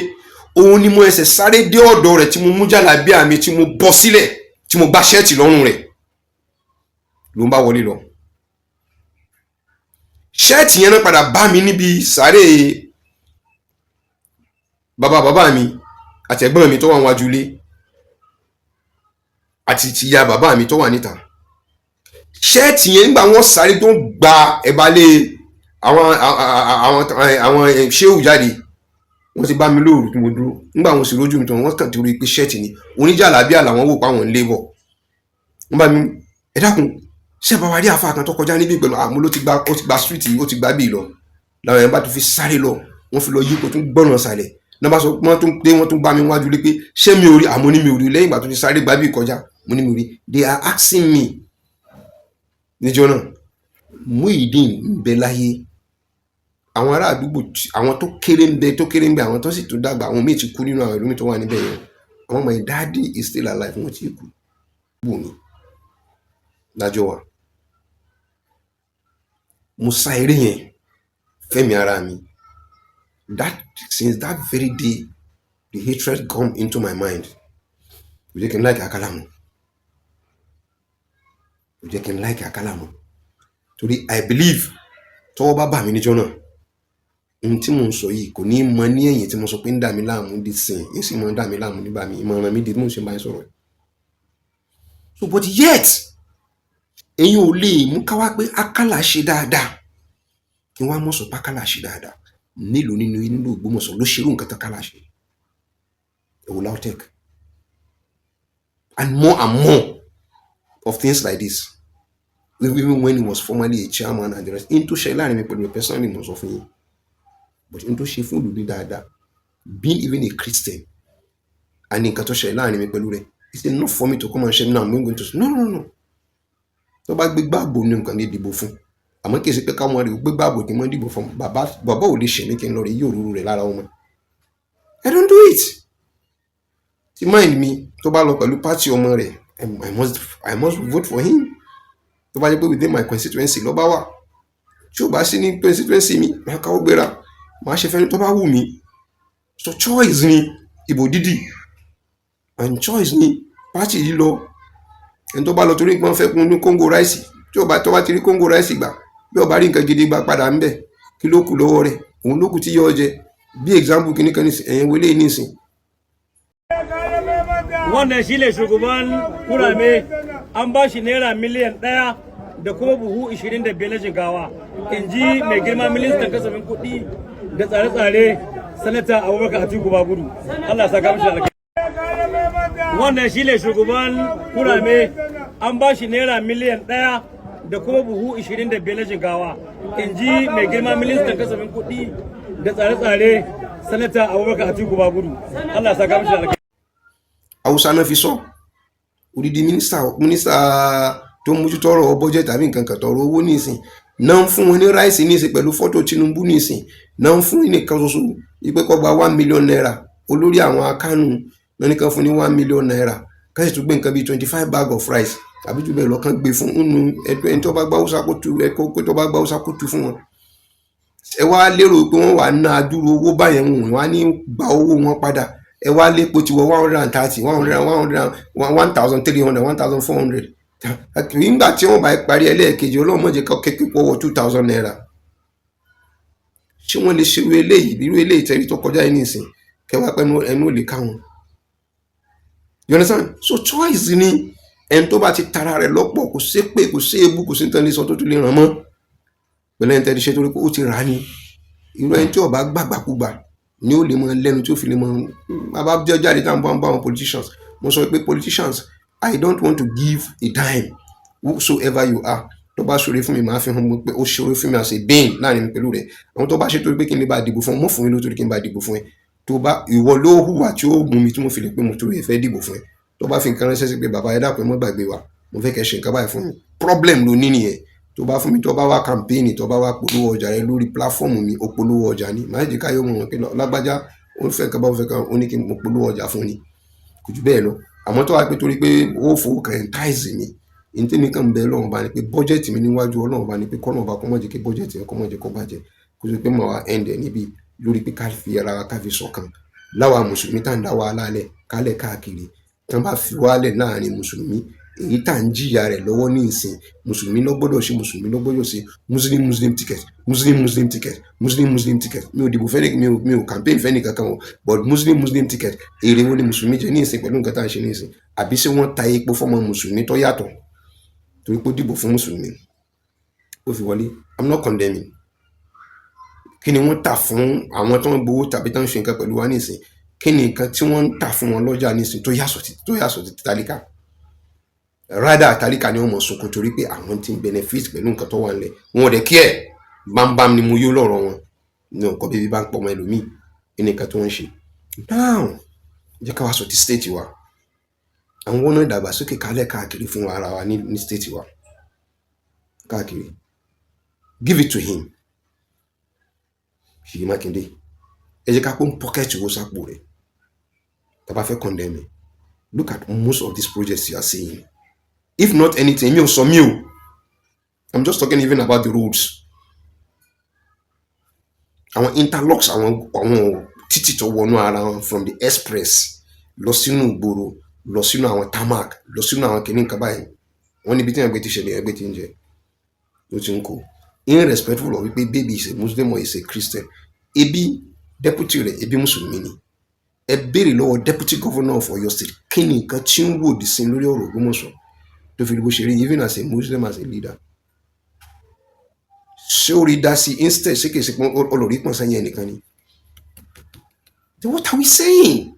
Òun ni mo ẹsẹ̀ sáré dé ọ̀dọ̀ rẹ̀, tí mo mú jàlábíà mi, tí mo bọ́ sílẹ̀, tí mo gbá ṣẹ́ẹ̀tì lọ́rùn rẹ̀, ló ń bá wọlé lọ. Ṣẹ́ẹ̀tì yẹn náà padà bá mi níbi sáré bàbá bàbá mi àti ẹ̀gbọ́n mi tó wà níwájú ilé àti ti ya bàbá mi tó wà níta. Ṣẹ́ẹ̀tì yẹn, nígbà wọ́n sáré tó ń gba ẹ̀bá lé àwọn ṣéwù jáde, wọ́n ti bá mi lóòrù tí mo dúró. Nígbà wọn sì rójú mi tán, wọ́n kàn ti rí i pé ṣẹ́ẹ̀tì ni. Oníjàlábíà làwọn wò pa àwọn ń lé bọ̀. Wọ́n bá mi, ẹ dákun, Ṣé bàbá rí àfa kan tó kọjá níbí pẹ̀lú àmú ló ti gba, ó ti gba street yìí, ó ti gba bíi lọ. Làwọn yẹn bá tún fi sáré lọ, wọ́n fi lọ yípo, tún gbọ́nà sàlẹ̀ náà bá sọ, wọ́n tún dé, wọ́n tún bá mi wájú lé pé ṣé mi ò rí àmọ́ ní mi ò rí. Lẹ́yìn ìgbà tó ti sáré gba bíi kọjá, mo ní mi ò rí. They are asking me níjọ́ náà. Muyideen ń bẹ láyé. Àwọn ará àdúgbò, àwọn tó kéré ń bẹ, tó kéré ń bẹ, àwọn tó sì tó dàgbà, àwọn míì ti kú nínú àwọn ìlú mi tó wà níbẹ̀ yẹn. Àwọn, my daddy is still alive, wọ́n ti kú. Wò mí lájọ wa, mo sá eré yẹn fẹ́mi ara mi. That since that very day, the hatred come into my mind. Kò jẹ́ kí n like Akálà mọ́, kò jẹ́ kí n like Akálà mọ́, torí I believe tọ́wọ́ bá bà mí níjọ́ náà, ohun tí mò ń sọ yìí kò ní í mọ ní ẹ̀yìn tí mo sọ pé ń dà mí láàmú di sìn ń sì mọ ń dà mí láàmú nígbà mi ìmọ̀ràn mi di tí mò ń ṣe bá yín sọ̀rọ̀. So, but yet, ẹ̀yin ò lè mú ká wá pé Akálà ṣe dáadáa, kí wọ́n á mọ̀ sọ pé Akálà ṣe dáadáa. Mélòó nínú nínú Ògbómọ̀ṣọ́ ló ṣerú nǹkan tó Akálà ṣe? Ẹ wo LAUTECH and more and more of things like this, even when he was formerly a chairman and the rest. In tó ṣe láàrin mi pẹ̀lú personally, mo sọ fún yín, but in tó ṣe fún ìlú ní dáadáa, being even a Christian, and nǹkan tó ṣe láàrin mi pẹ̀lú rẹ̀, it's enough for me to come and share now. I'm going to, no, no, no. Tó bá gbé gbàgbó ní nǹkan ní ìdìbò fún, àmọ́ kì í ṣe pé káwọn rè ó gbé gbàgbó kí n mọ́ dìbò fún bàbá. Bàbá ò lè ṣe mí kí n lọ rí yóò rúru rẹ̀ lára ọmọ. I don't do it. Tí mind mi tó bá lọ pẹ̀lú party ọmọ rẹ̀, I must vote for him. Tó bá jẹ́ pé within my constituency ló bá wà, tí ò bá sí ní constituency mi, máa káwọ́ gbéra, máa ṣe fẹ́ni tó bá wù mí. So choice ni ìbò dídì, and choice ni party yìí lọ. Ẹni tó bá lọ torí pé wọ́n fẹ́ kún ní kóńgò rice, tí ò bá, tó bá ti rí kóńgò rice gbà, bí ó bá rí nǹkan gidi gbà padà ń bẹ̀, kí ló kù lọ́wọ́ rẹ̀? Òun ló kù tí yóò jẹ. Bí example kìíní kan nísìn, ẹ̀yìn wọlé nísìn. Wannan shine shugaban kurame. An ba shi naira miliyan 1 da kuma buhu 25 na shinkawa, in ji mai girma ministan kasafin kuɗi da tsare-tsare, Sanata Abubakar Atiku Bagudu. Allah saka mishi alkhairi. Wannan shine shugaban kurame. An ba shi naira miliyan 1 da kuma buhu 25 na shinkawa, in ji mai girma ministan kasafin kuɗi da tsare-tsare, Sanata Abubakar Atiku Bagudu. Allah saka mishi alkhairi. Haúsá náà fi sọ. Odidi mínísítà, mínísítà tó ń mójútó ọ̀rọ̀ bọ́jẹ̀tì tàbí nǹkan kan, tọrọ owó nísìn náà, ń fún wọn ní rice nísìn pẹ̀lú fọ́tò Tinubu nísìn náà, ń fún nìkan ṣoṣo wípé kó gba ₦1 million. Olórí àwọn akánù náà nìkan fún ní ₦1 million, káṣí tún gbé nǹkan bíi 25 bag of rice àbí jù bẹ́ẹ̀ lọ kán gbé fún nínú ẹni tó bá gbá Haúsá kó tu ẹ, kó tó bá gbá Haúsá kó tu fún wọn. Ẹ wá lérò pé wọ́n wà ná adúrú owó báyẹn, wọn wá ní gba owó wọn padà. Ẹ wá lépo ti wọ 130, 100, 100, 1,300, 1,400. Nígbà tí wọ́n bá parí ẹlẹ́ẹ̀kejì, Ọlọ́run má jẹ́ ká kékeré wọ ₦2,000. Ṣé wọ́n lè ṣe irú eléyìí, irú eléyìí tẹ́rí tó kọjá yìí nìsín, kẹwàá pẹ́nu ẹnu ò lè ká wọn? You understand? So choice ni. Ẹni tó bá ti tara rẹ̀ lọ́pọ̀, kò sí pé, kò sí ebú, kò sí nítorí sọ tó tún lè ràn mọ́ pẹ̀lú ẹni tẹ́lẹ̀ ṣe, torí pé ó ti rà á ní. Irú ẹni tí ó bá gbàgbàkúgbà ni ó lè mọ lẹ́nu tí ó fi lè mọ bàbá jẹ́ jáde tá à ń bá àwọn politicians. Mo sọ pé politicians, I don't want to give a dime, whosoever you are. Tó bá ṣoore fún mi, màá fi hàn mọ́ pé ó ṣoore fún mi as a being láàrin mi pẹ̀lú rẹ̀. Àwọn tó bá ṣe torí pé kí n lè bá dìbò fún ọ, mọ́ fún mi ló torí kí n bá dìbò fún ẹ. Tó bá ìwọ ló hùwà tí ó mú mi tí mo fi lè pé mo torí ẹ fẹ́ dìbò fún ẹ, tó bá fi nǹkan ránṣẹ́ sí pé, "Bàbá, ẹ dákun, ẹ mọ́ gbàgbé wa, mo fẹ́ kẹ́ ṣe nǹkan báyìí fún mi," problem ló ní nìyẹn. Tó bá fún mi, tó bá wá campaign, tó bá wá polówó ọjà rẹ lórí platform mi, ó polówó ọjà ni. Màá jẹ́ káyọ̀ mọ̀ wọ́n pé lágbájá ó fẹ́ nǹkan bá, ó fẹ́ kan, ó ní kí n mo polówó ọjà fún ni, kò jù bẹ́ẹ̀ lọ. Àmọ́ tó wá pé torí pé ó fowó kan entice mi, ní tèmi kàn ń bẹ Ọlọ́run bá ní pé bọ́jẹ̀tì mi níwájú Ọlọ́run bá ní pé kọ́nà ọba kó má jẹ́ kí bọ́jẹ̀tì yẹn kó má jẹ́ kó bàjẹ́, kó tó pé màá wá end ẹ̀ níbi lórí pé ká fi ara wa, ká fi ṣọ̀kan láwa mùsùlùmí tá à ń dá wàhálà lẹ̀ kálẹ̀ káàkiri. Tí wọ́n bá fi wálẹ̀ láàrin mùsùlùmí, èyí tá à ń jìyà rẹ̀ lọ́wọ́ ní ìsìn, mùsùlùmí ló gbọ́dọ̀ ṣe, mùsùlùmí ló gbọ́dọ̀ ṣe Muslim Muslim ticket, Muslim Muslim ticket, Muslim Muslim ticket. Mi ò dìbò fẹ́ni, mi ò campaign fẹ́ni kankan o, but Muslim Muslim ticket, èrè wo ni mùsùlùmí jẹ ní ìsìn pẹ̀lú nǹkan tá à ń ṣe ní ìsìn? Àbí ṣé wọ́n ta epo fọ́mọ mùsùlùmí tó yàtọ̀ torí pé ó dìbò fún mùsùlùmí, ó fi wọlé? I'm not condemning. Kí ni wọ́n tà fún àwọn tó ń gbowó tàbí tó ń ṣe nǹkan pẹ̀lú wa nísìn? Kí ni nǹkan tí wọ́n ń tà fún wọn lọ́jà nísìn tó yàtọ̀ sí tálíkà? Rather, tálíkà ni wọ́n mọ̀ sunkún torí pé àwọn ti ń benefit pẹ̀lú nǹkan tó wà nílẹ̀. Wọn ò dẹ̀ kí ẹ̀ bámbám ni mo yó lọ́rọ̀ wọn ní ọkọ̀ bíbí bá ń pọ̀ mọ́ ẹlòmíì ní nǹkan tí wọ́n ń ṣe. Now, jẹ́ ká wá sọ ti state wa. Àwọn ọ̀nà ìdàgbàsókè kálẹ̀ káàkiri fún ara wa ní state wa káàkiri. Give it to him, Ṣèyí Mákindé. Ẹ jẹ́ ká pọ́n pocket owó sápò rẹ̀ tá a bá fẹ́ condemn ẹ̀. Look at most of these projects you are seeing. If not anything, mi ò sọ mi o, I'm just talking even about the roads, àwọn interlocks, àwọn títì tó wọnú ara wọn from the express lọ sínú ìgboro, lọ sínú àwọn tarmac, lọ sínú àwọn kìnnìkan kan báyìí. Wọ́n níbi tí ẹgbẹ́ ti ṣẹlẹ̀, ẹgbẹ́ ti ń jẹ ló ti ń kó, irrespective of wípé baby is a Muslim or is a Christian. Ebi deputy rẹ̀, ebi mùsùlùmí ni. Ẹ béèrè lọ́wọ́ deputy governor of Ọ̀yọ́ State, kí ni nǹkan tí ń wò dì sí lórí ọ̀rọ̀ Ògbómọ̀ṣọ́ tó fi rí bó ṣe rí, even as a Muslim, as a leader? Ṣé ó rí dá sí? Instead, ṣé kìí ṣe pé olórí pọ̀n sẹ́yìn ẹnìkan ni? Then what are we saying?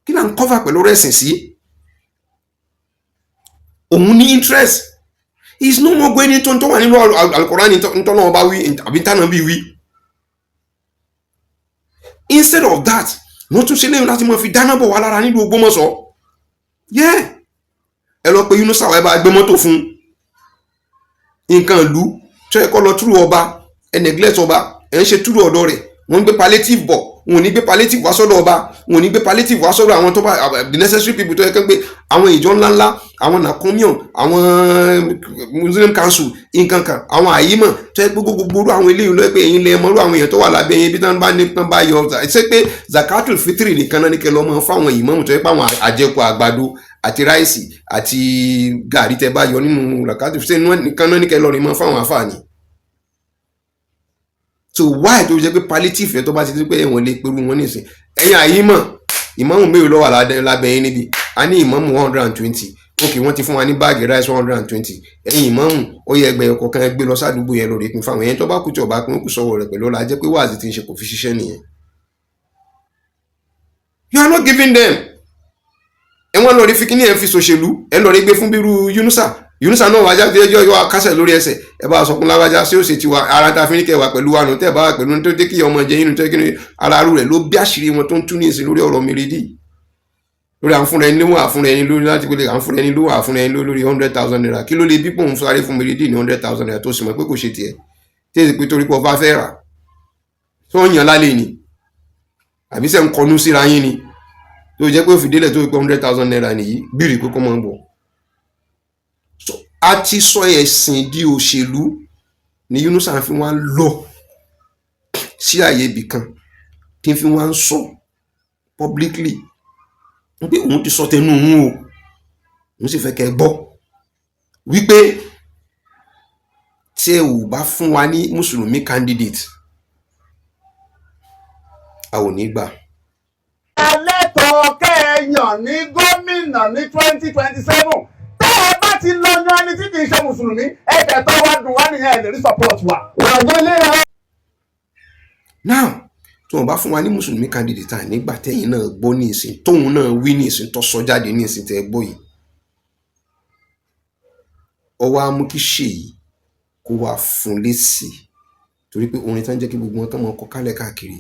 Kí là ń cover pẹ̀lú ọ̀rọ̀ ẹ̀sìn sí? Òun ní interest. He is no more going into tó wà nínú Al-Qur'an, ntọ́nà ọba wí àbí ntànà bí wí. Instead of that, wọ́n tún ṣe lẹ́yìn láti máa fi dáná bọ̀ wá lára nílùú Ògbómọ̀ṣọ́. Yeah, ẹ lọ pé Yunusa, ẹ bá gbé mọ́tò fún nǹkan ìlú tó yẹ kó lọ túrú ọba. Ẹ neglect ọba, ẹ ń ṣe túrú ọ̀dọ̀ rẹ̀. Wọ́n ń gbé palliative bọ̀, wọn ò ní gbé palliative wá sọ́dọ̀ ọba, wọn ò ní gbé palliative wá sọ́dọ̀ àwọn tó bá the necessary people tó yẹ kó gbé, àwọn ìjọ ńláńlá, àwọn nakomion, àwọn Muslim Council, nǹkan kan, àwọn àyímọ̀ tó yẹ pé gbogbo irú àwọn eléyìí ló yẹ pé ẹ̀yin lẹ mọ̀rú àwọn èèyàn tó wà lábẹ́ yẹn bí tán bá ní tán bá yọ. Ṣé pé zakatul fitri nìkan náà ní kẹ́ lọ́ mọ́ fáwọn ìmáàmù tó yẹ pé àwọn àjẹkù àgbàdo àti ráìsì àti gàrí tẹ bá yọ nínú zakatul fitri nìkan náà ní kẹ́ lọ́ rí mọ́ fáwọn àfààní? So why tó jẹ́ pé palliative yẹn, tó bá ti di pé ẹ̀wọ̀n lè perú wọn nísìn? Ẹ̀yin àyímọ̀, ìmáàmù mélòó ló wà lábẹ́ yín níbi? A ní ìmáàmù 120. Ok, wọ́n ti fún wa ní báàgì rice 120. Ẹ̀yin ìmáàmù, ó yẹ ẹgbẹ́ ọkọ̀ kan gbé lọ sádùúgbò yẹn lórí pín fáwọn ẹ̀yẹn. Tó bá kú, tí ọba pín, ó kù sọ́wọ́ rẹ̀ pẹ̀lú ọ̀la jẹ́ pé wáàzì ti ń ṣe kò fi ṣiṣẹ́ nìyẹn. You are not giving them. Ẹ wọ́n lọ rí fi kíní ẹ̀ fi ṣòṣèlú. Ẹ lọ rí gbé fún bírú Yunusa. Yunusa náà wájà tí ẹjọ́ yọ kásẹ̀ lórí ẹsẹ̀. Ẹ bá sọ fún lágbájá sí ó ṣe tiwa ara tá a fi ní kẹwàá pẹ̀lú wa nù tẹ́ ẹ bá wà pẹ̀lú tó dé kí ọmọ jẹ yín tó kí ni ara rú rẹ̀ ló bí àṣírí wọn tó ń tú ní ìsìn lórí ọ̀rọ̀ Mèrèdí, lórí à ń fúnra ẹni lówó, àfúnra ẹni lórí láti pé à ń fúnra ẹni lówó, àfúnra ẹni lórí ₦100,000. Kí ló lè bí pòun sáré fún Mèrèdí ní ₦100,000 tó sì mọ̀ pé kò ṣe tiẹ̀, tí èsì pé torí pé ọba fẹ́ rà tó ń yàn lálẹ́ ni, àbí sẹ́ ń kọnu síra yín ni, tó jẹ́ pé ó fi délẹ̀ tó pé ₦100,000 nìyí bírì pé kó máa ń bọ̀? So a ti sọ ẹ̀sìn di òṣèlú ni Yunusa fi wá ń lọ sí àyè ibì kan tí ń fi wá ń sọ publicly pé òun ti sọ tẹnu òun o, òun sì fẹ́ kẹ́ ẹ gbọ́ wípé tí ẹ ò bá fún wa ní mùsùlùmí candidate, a ò ní gbà. Ẹlẹ́tọ̀ọ́ kẹ́ẹ̀yàn ní gómìnà ní 2027, tẹ́ ẹ bá ti lọ yan ẹni tí kì í ṣe mùsùlùmí, ẹ tẹ̀tọ́ wá dùn wá nìyẹn, ẹ lè rí support wa. Now, tí wọn bá fún wa ní mùsùlùmí candidate, à nígbà tẹ́yìn náà gbọ́ ní ìsìn tóun náà wí ní ìsìn tó sọ jáde ní ìsìn tẹ́ ẹ gbọ́ yìí, ọwọ́ á mú kí Ṣèyí kó wá fún lésì, torí pé orin tán jẹ́ kí gbogbo wọn kàn máa kọ kálẹ̀ káàkiri.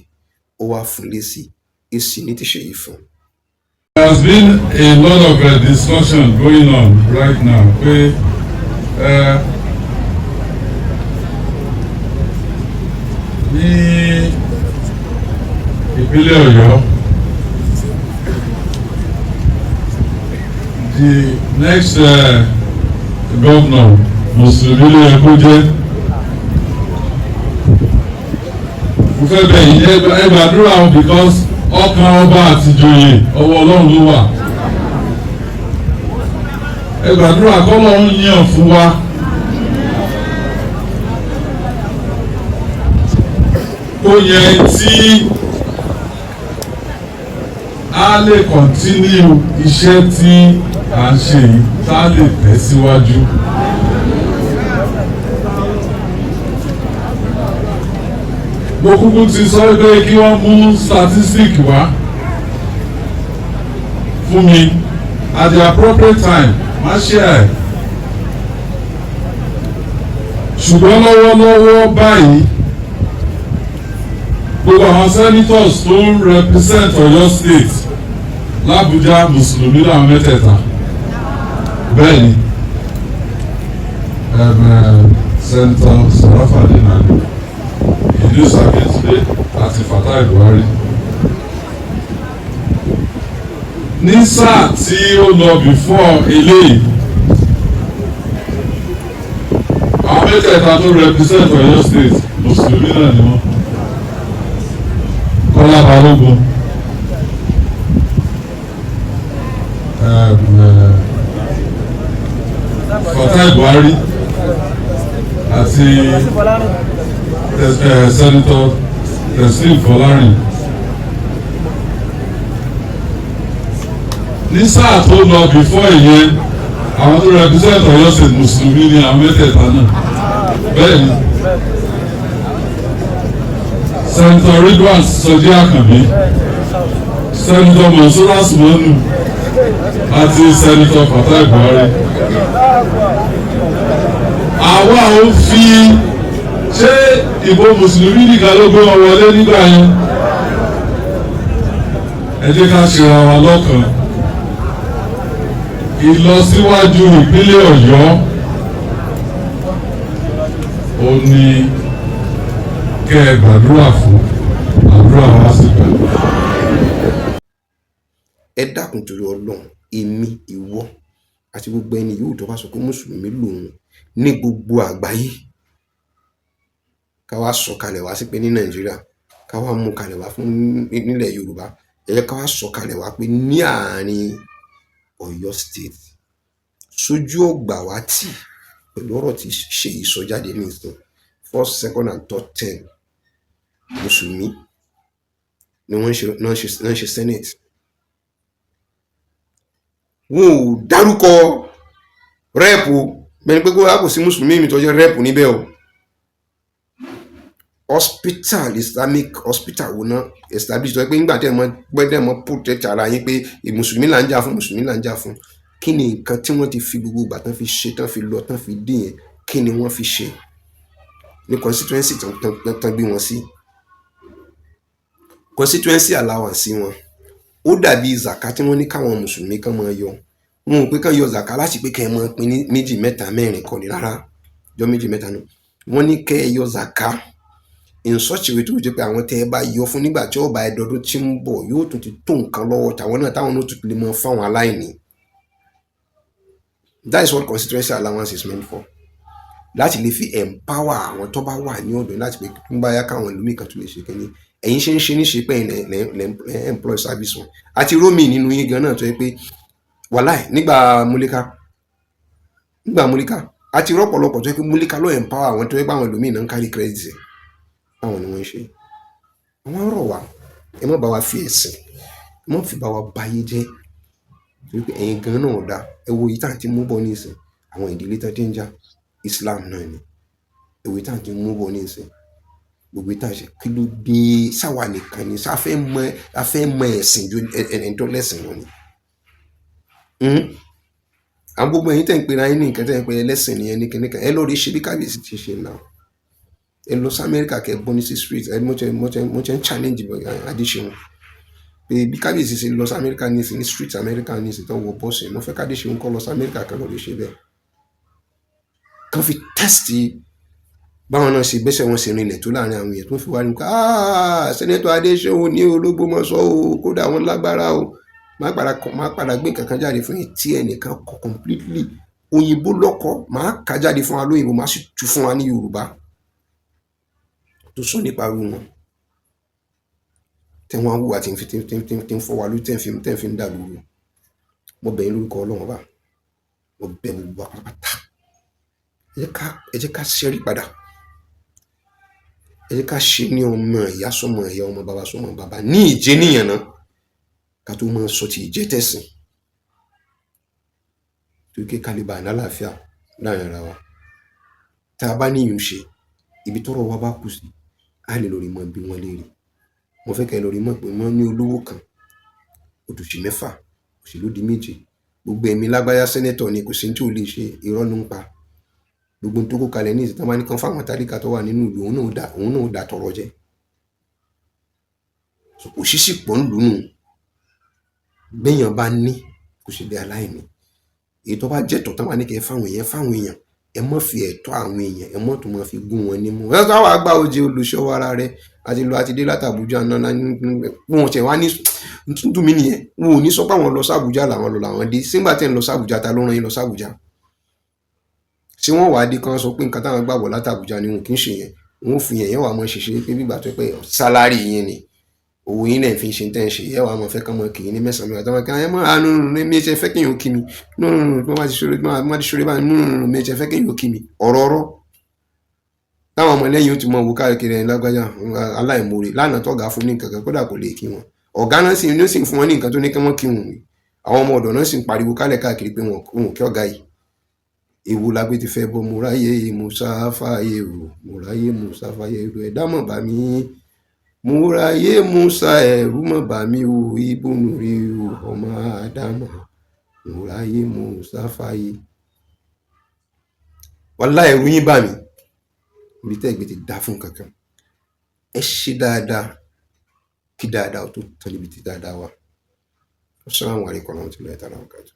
Ó wá fún lésì. Èsì ní tí Ṣèyí fún. There has been a lot of discussion going on right now pé ní ìpínlẹ̀ Ọ̀yọ́, the next governor, mùsùlùmí ló yẹ kó jẹ́. Mo fẹ́ bẹ̀ yín, ẹ gbàdúrà o, because ọkàn ọba àti ìjòyè, ọwọ́ Ọlọ́run ló wà. Ẹ gbàdúrà kọ́lọ́run yàn fún wa. Ó yẹ tí a lè continue iṣẹ́ tí à ń ṣe yìí, tá a lè tẹ̀síwájú. Mo kúkú ti sọ pé kí wọ́n mú statistic wá fún mi at the appropriate time. Má ṣe ẹ̀. Ṣùgbọ́n lọ́wọ́lọ́wọ́ báyìí, gbogbo àwọn senators tó ń represent Ọ̀yọ́ State l'Abuja, mùsùlùmí làwọn mẹ́tẹ̀ẹ̀ta. Bẹ́ẹ̀ ni, Senator Sarafadeen Ali, Yunus Akintunde àti Fatai Buhari. Ní sáà tí ó lọ before eléyìí, àwọn mẹ́tẹ̀ẹ̀ta tó represent Ọ̀yọ́ State, mùsùlùmí náà ni wọ́n: Kọ́lá Balógun, Fatai Buhari àti Senator Teslim Fọlárin. Ní sáà tó lọ before ìyẹn, àwọn tó represent Ọ̀yọ́ State, mùsùlùmí ni àwọn mẹ́tẹ̀ẹ̀ta náà. Bẹ́ẹ̀ ni, Senator Ridwan Sọjí Àkànbí, Senator Monsura Sumonu àti Senator Fatai Buhari. Àwa ò fi ṣé ìbò mùsùlùmí nìkan ló gbé wọn wọlé nígbà yẹn. Ẹ jẹ́ ká ṣera wa lọ́kàn. Ìlọsíwájú ìpínlẹ̀ Ọ̀yọ́ ó ní kẹ́ ẹ gbàdúrà fún, àdúrà wa sì gbà. Ẹ dákun torí Ọlọ́run, èmi, ìwọ àti gbogbo ẹni yòówù tó bá sọ pé mùsùlùmí lòun ní gbogbo àgbáyé, ká wá sọ kalẹ̀ wá sí pé ní Nàìjíríà, ká wá mú kalẹ̀ wá fún nílẹ̀ Yorùbá, ẹ jẹ́ ká wá sọ kalẹ̀ wá pé ní àárín Ọ̀yọ́ State, sójú ọgbà wá tì pẹ̀lú ọ̀rọ̀ tí Ṣèyí sọ jáde nísìnyí, first, second and third term, mùsùlùmí ni wọ́n ń ṣe náà ṣe senate. Wọn ò dárúkọ rep o, bẹ́ẹ̀ ni pé kó sí mùsùlùmí mi tó jẹ́ rep níbẹ̀ o. Hospital, Islamic hospital wo náà establish tó yẹ pé nígbà tí ẹ mọ gbẹ́dẹ̀ mọ protect ara yín pé mùsùlùmí là ń jà fún, mùsùlùmí là ń jà fún? Kí ni nǹkan tí wọ́n ti fi gbogbo ìgbà tán fi ṣe, tán fi lọ, tán fi dé yẹn? Kí ni wọ́n fi ṣe ní constituency tán gbé wọn sí? Constituency allowance wọn, ó dàbí zaka tí wọ́n ní káwọn mùsùlùmí kan máa yọ. Wọn ò pé kán yọ zaka láti pé kẹ́ ẹ máa pín ní méjì, mẹ́ta, mẹ́rin kọ́ ni rárá, jọ méjì, mẹ́ta nù. Wọ́n ní kẹ́ ẹ yọ zaka in such a way tó jẹ́ pé àwọn tẹ́ ẹ bá yọ fún, nígbà tí ó bá ẹdọọdún tí ń bọ̀, yóò tún ti tó nǹkan lọ́wọ́ tàwọn náà, táwọn náà tún lè mọ fáwọn aláìní. That is what constituency allowance is meant for, láti lè fi empower àwọn tó bá wà ní ọ̀dọ̀, láti pé tó ń bá yá káwọn ìlú mìkan tún lè ṣe kínní. Ẹ̀yin ṣe ń ṣe ní ṣe pé ẹ̀yin lẹ́ employ service wọn àti rómì nínú yín gan náà, tó yẹ pé wàláì nígbà múlíkà àti rọ́pọ̀lọpọ̀ tó yẹ pé múlíkà ló empower àwọn tó yẹ pé àwọn ìlú míì náà ń carry credit ẹ̀, báwọn ni wọ́n ń ṣe. Àwọn rọ̀ wá, ẹ má bá wa fi ẹ̀sìn, ẹ má fi bá wa báyé jẹ́, torí pé ẹ̀yin gan náà dá. Ẹ wo èyí tá à ń ti mú bọ̀ nísìn, àwọn ìdílé tó ti ń jà, Islam náà ni. Ẹ wo èyí tá à ń ti mú bọ̀ nísìn, gbogbo èyí tá à ń ṣe, kí ló dé? Sáwa nìkan ni sáfẹ́ mọ, afẹ́ mọ ẹ̀sìn ju ẹni tó lẹ́sìn lọ ni? Àwọn gbogbo ẹ̀yin tẹ̀ ń pera yín ní nǹkan, tẹ̀ ń pe ẹlẹ́sìn nìyẹn ní kíní kan, ẹ lọ́ọ́ rí ṣe bí kábíyèsí ti ṣe náà. Ẹ lọ sí Amẹ́ríkà, kẹ́ bọ́ ní sí street. Ẹ mo ti ń challenge Adéṣeun pé bí kábíyèsí ṣe lọ sí Amẹ́ríkà ní ìsìn, ní street Amẹ́ríkà ní ìsìn, tó wọ bọ́ọ̀sì, mo fẹ́ kádéṣeun kọ́ lọ sí Amẹ́ríkà, kẹ́ lọ́ọ́ rí ṣe bẹ́ẹ̀, kàn fi test báwọn náà ṣe gbẹ́sẹ̀ wọn ṣe rinlẹ̀ tó láàrin àwọn èèyàn tó ń fi wá ní ká Senator Adéṣeun ní Ológbòmọ̀ṣọ́ o. Kódà wọn lágbára o. Máa padà gbé nǹkan kan jáde fún yín tí ẹnìkan kọ completely, òyìnbó lọ́kọ, máa kà jáde fún wa lóyìnbó, máa sì tú fún wa ní Yorùbá, tó sọ nípa irú wọn tẹ́ wọ́n á hùwà tí ń fọ́ wa lójú, tẹ́ ń fi ń dà lóru. Mo bẹ̀ yín lórúkọ Ọlọ́run ọba, mo bẹ̀ gbogbo wa pátápátá, ẹ jẹ́ ká ṣẹ́rí padà. Ẹ jẹ́ ká ṣe ní ọmọ ìyá sọmọ ìyá, ọmọ bàbá sọmọ bàbá, ní ìjẹ́ níyàn náà, ká tó máa sọ ti ìjẹ́ tẹ̀sìn, torí kí kálíbà ní àlàáfíà láàrin ara wa. Tá a bá níyùn ṣe, ibi tọ́rọ̀ wa bá kù sí, á lè lórí mọ bí wọ́n léèrè. Mo fẹ́ kẹ́ ẹ lórí mọ̀ pé wọ́n ní olówó kan, òtòṣì mẹ́fà, òṣì ló di méje. Gbogbo ẹ̀mí lágbájá senator ni, kò sí ní tí ò lè ṣe, irọ́ ló ń pa. Gbogbo ohun tó kó kalẹ̀ ní ìsìn tán bá ní kán fáwọn tálíkà tó wà nínú ìlú, òun náà dà tọrọ jẹ. Òṣì sì pọ̀ ńlùú nù. Béèyàn bá ní, kò sì bí aláìní. Èyí tó bá jẹ́ ẹ̀tọ́ tán bá ní kẹ́ ẹ fáwọn èèyàn, fáwọn èèyàn. Ẹ má fi ẹ̀tọ́ àwọn èèyàn, ẹ má tún máa fi gún wọn nímú. Ẹ ká wàá gbà oje olùṣọ́ ara rẹ àti lọ àti dé láti Àbújá náà. Wọn ò tẹ̀ wá ní tuntun mi nìyẹn. Wọn ò ní sọ pé àwọn lọ sí Àbújá làwọn lọ làwọn dé. Sígbà tẹ́ ń lọ sí Àbújá, ta ló rán yín lọ sí Àbújá? Ṣé wọ́n wàá dé kán sọ pé nǹkan táwọn gbàgbọ́ láti Àbújá ni? Wọn kì í ṣe yẹn. Wọn ò fi yẹn yẹn wàá mọ ṣiṣẹ́ pé bí ìgbà tó pé salary yín ni, owó yín lẹ̀ fi ń ṣe tẹ́ ń ṣe yẹ, wàá mọ̀ fẹ́ kán mọ̀ kì í ní mẹ́sàn-án mẹ́wàá táwọn kan ẹ mọ̀ àánú mi ṣe fẹ́ kéèyàn kí mi. No, no, no, wọ́n bá ti ṣeré, wọ́n ti ṣeré báyìí. No, no, no, mi ṣe fẹ́ kéèyàn kí mi. Ọ̀rọ̀ ọ̀rọ̀ táwọn ọmọlẹ́yìn ó ti mọ owó káàkiri ẹ̀ lágbájá aláìmoore lánàá tọ́gà fún ní nǹkan kan, kódà kò lè kí wọn. Ọ̀gá náà sì ní ó sì ń fún wọn ní nǹkan tó ní kí wọ́n kí wọn. Àwọn ọmọ ọ̀dọ̀ náà sì ń pariwo kálẹ̀ káàkiri pé wọn ò kí ọ̀gá yìí. Ewu lágbé ti fẹ́ bọ́. Mo ráyè musa fàyè o, mo ráyè musa fàyè o, ẹ̀dá mọ̀ bá mi. Mo ráyè musa, ẹ̀rù mọ̀ bá mi o, ìbùnú rí o, ọmọ àdámọ̀. Mo ráyè musa fàyè. Wàláhì, ẹ̀rù yín bà mí. Ibi tẹ́ ẹ̀gbẹ́ ti dá fún kankan, ẹ ṣe dáadáa kí dáadáa ó tó tán níbi tí dáadáa wà. Assalamu alaikum warahmatullahi ta'ala wabarakatuh.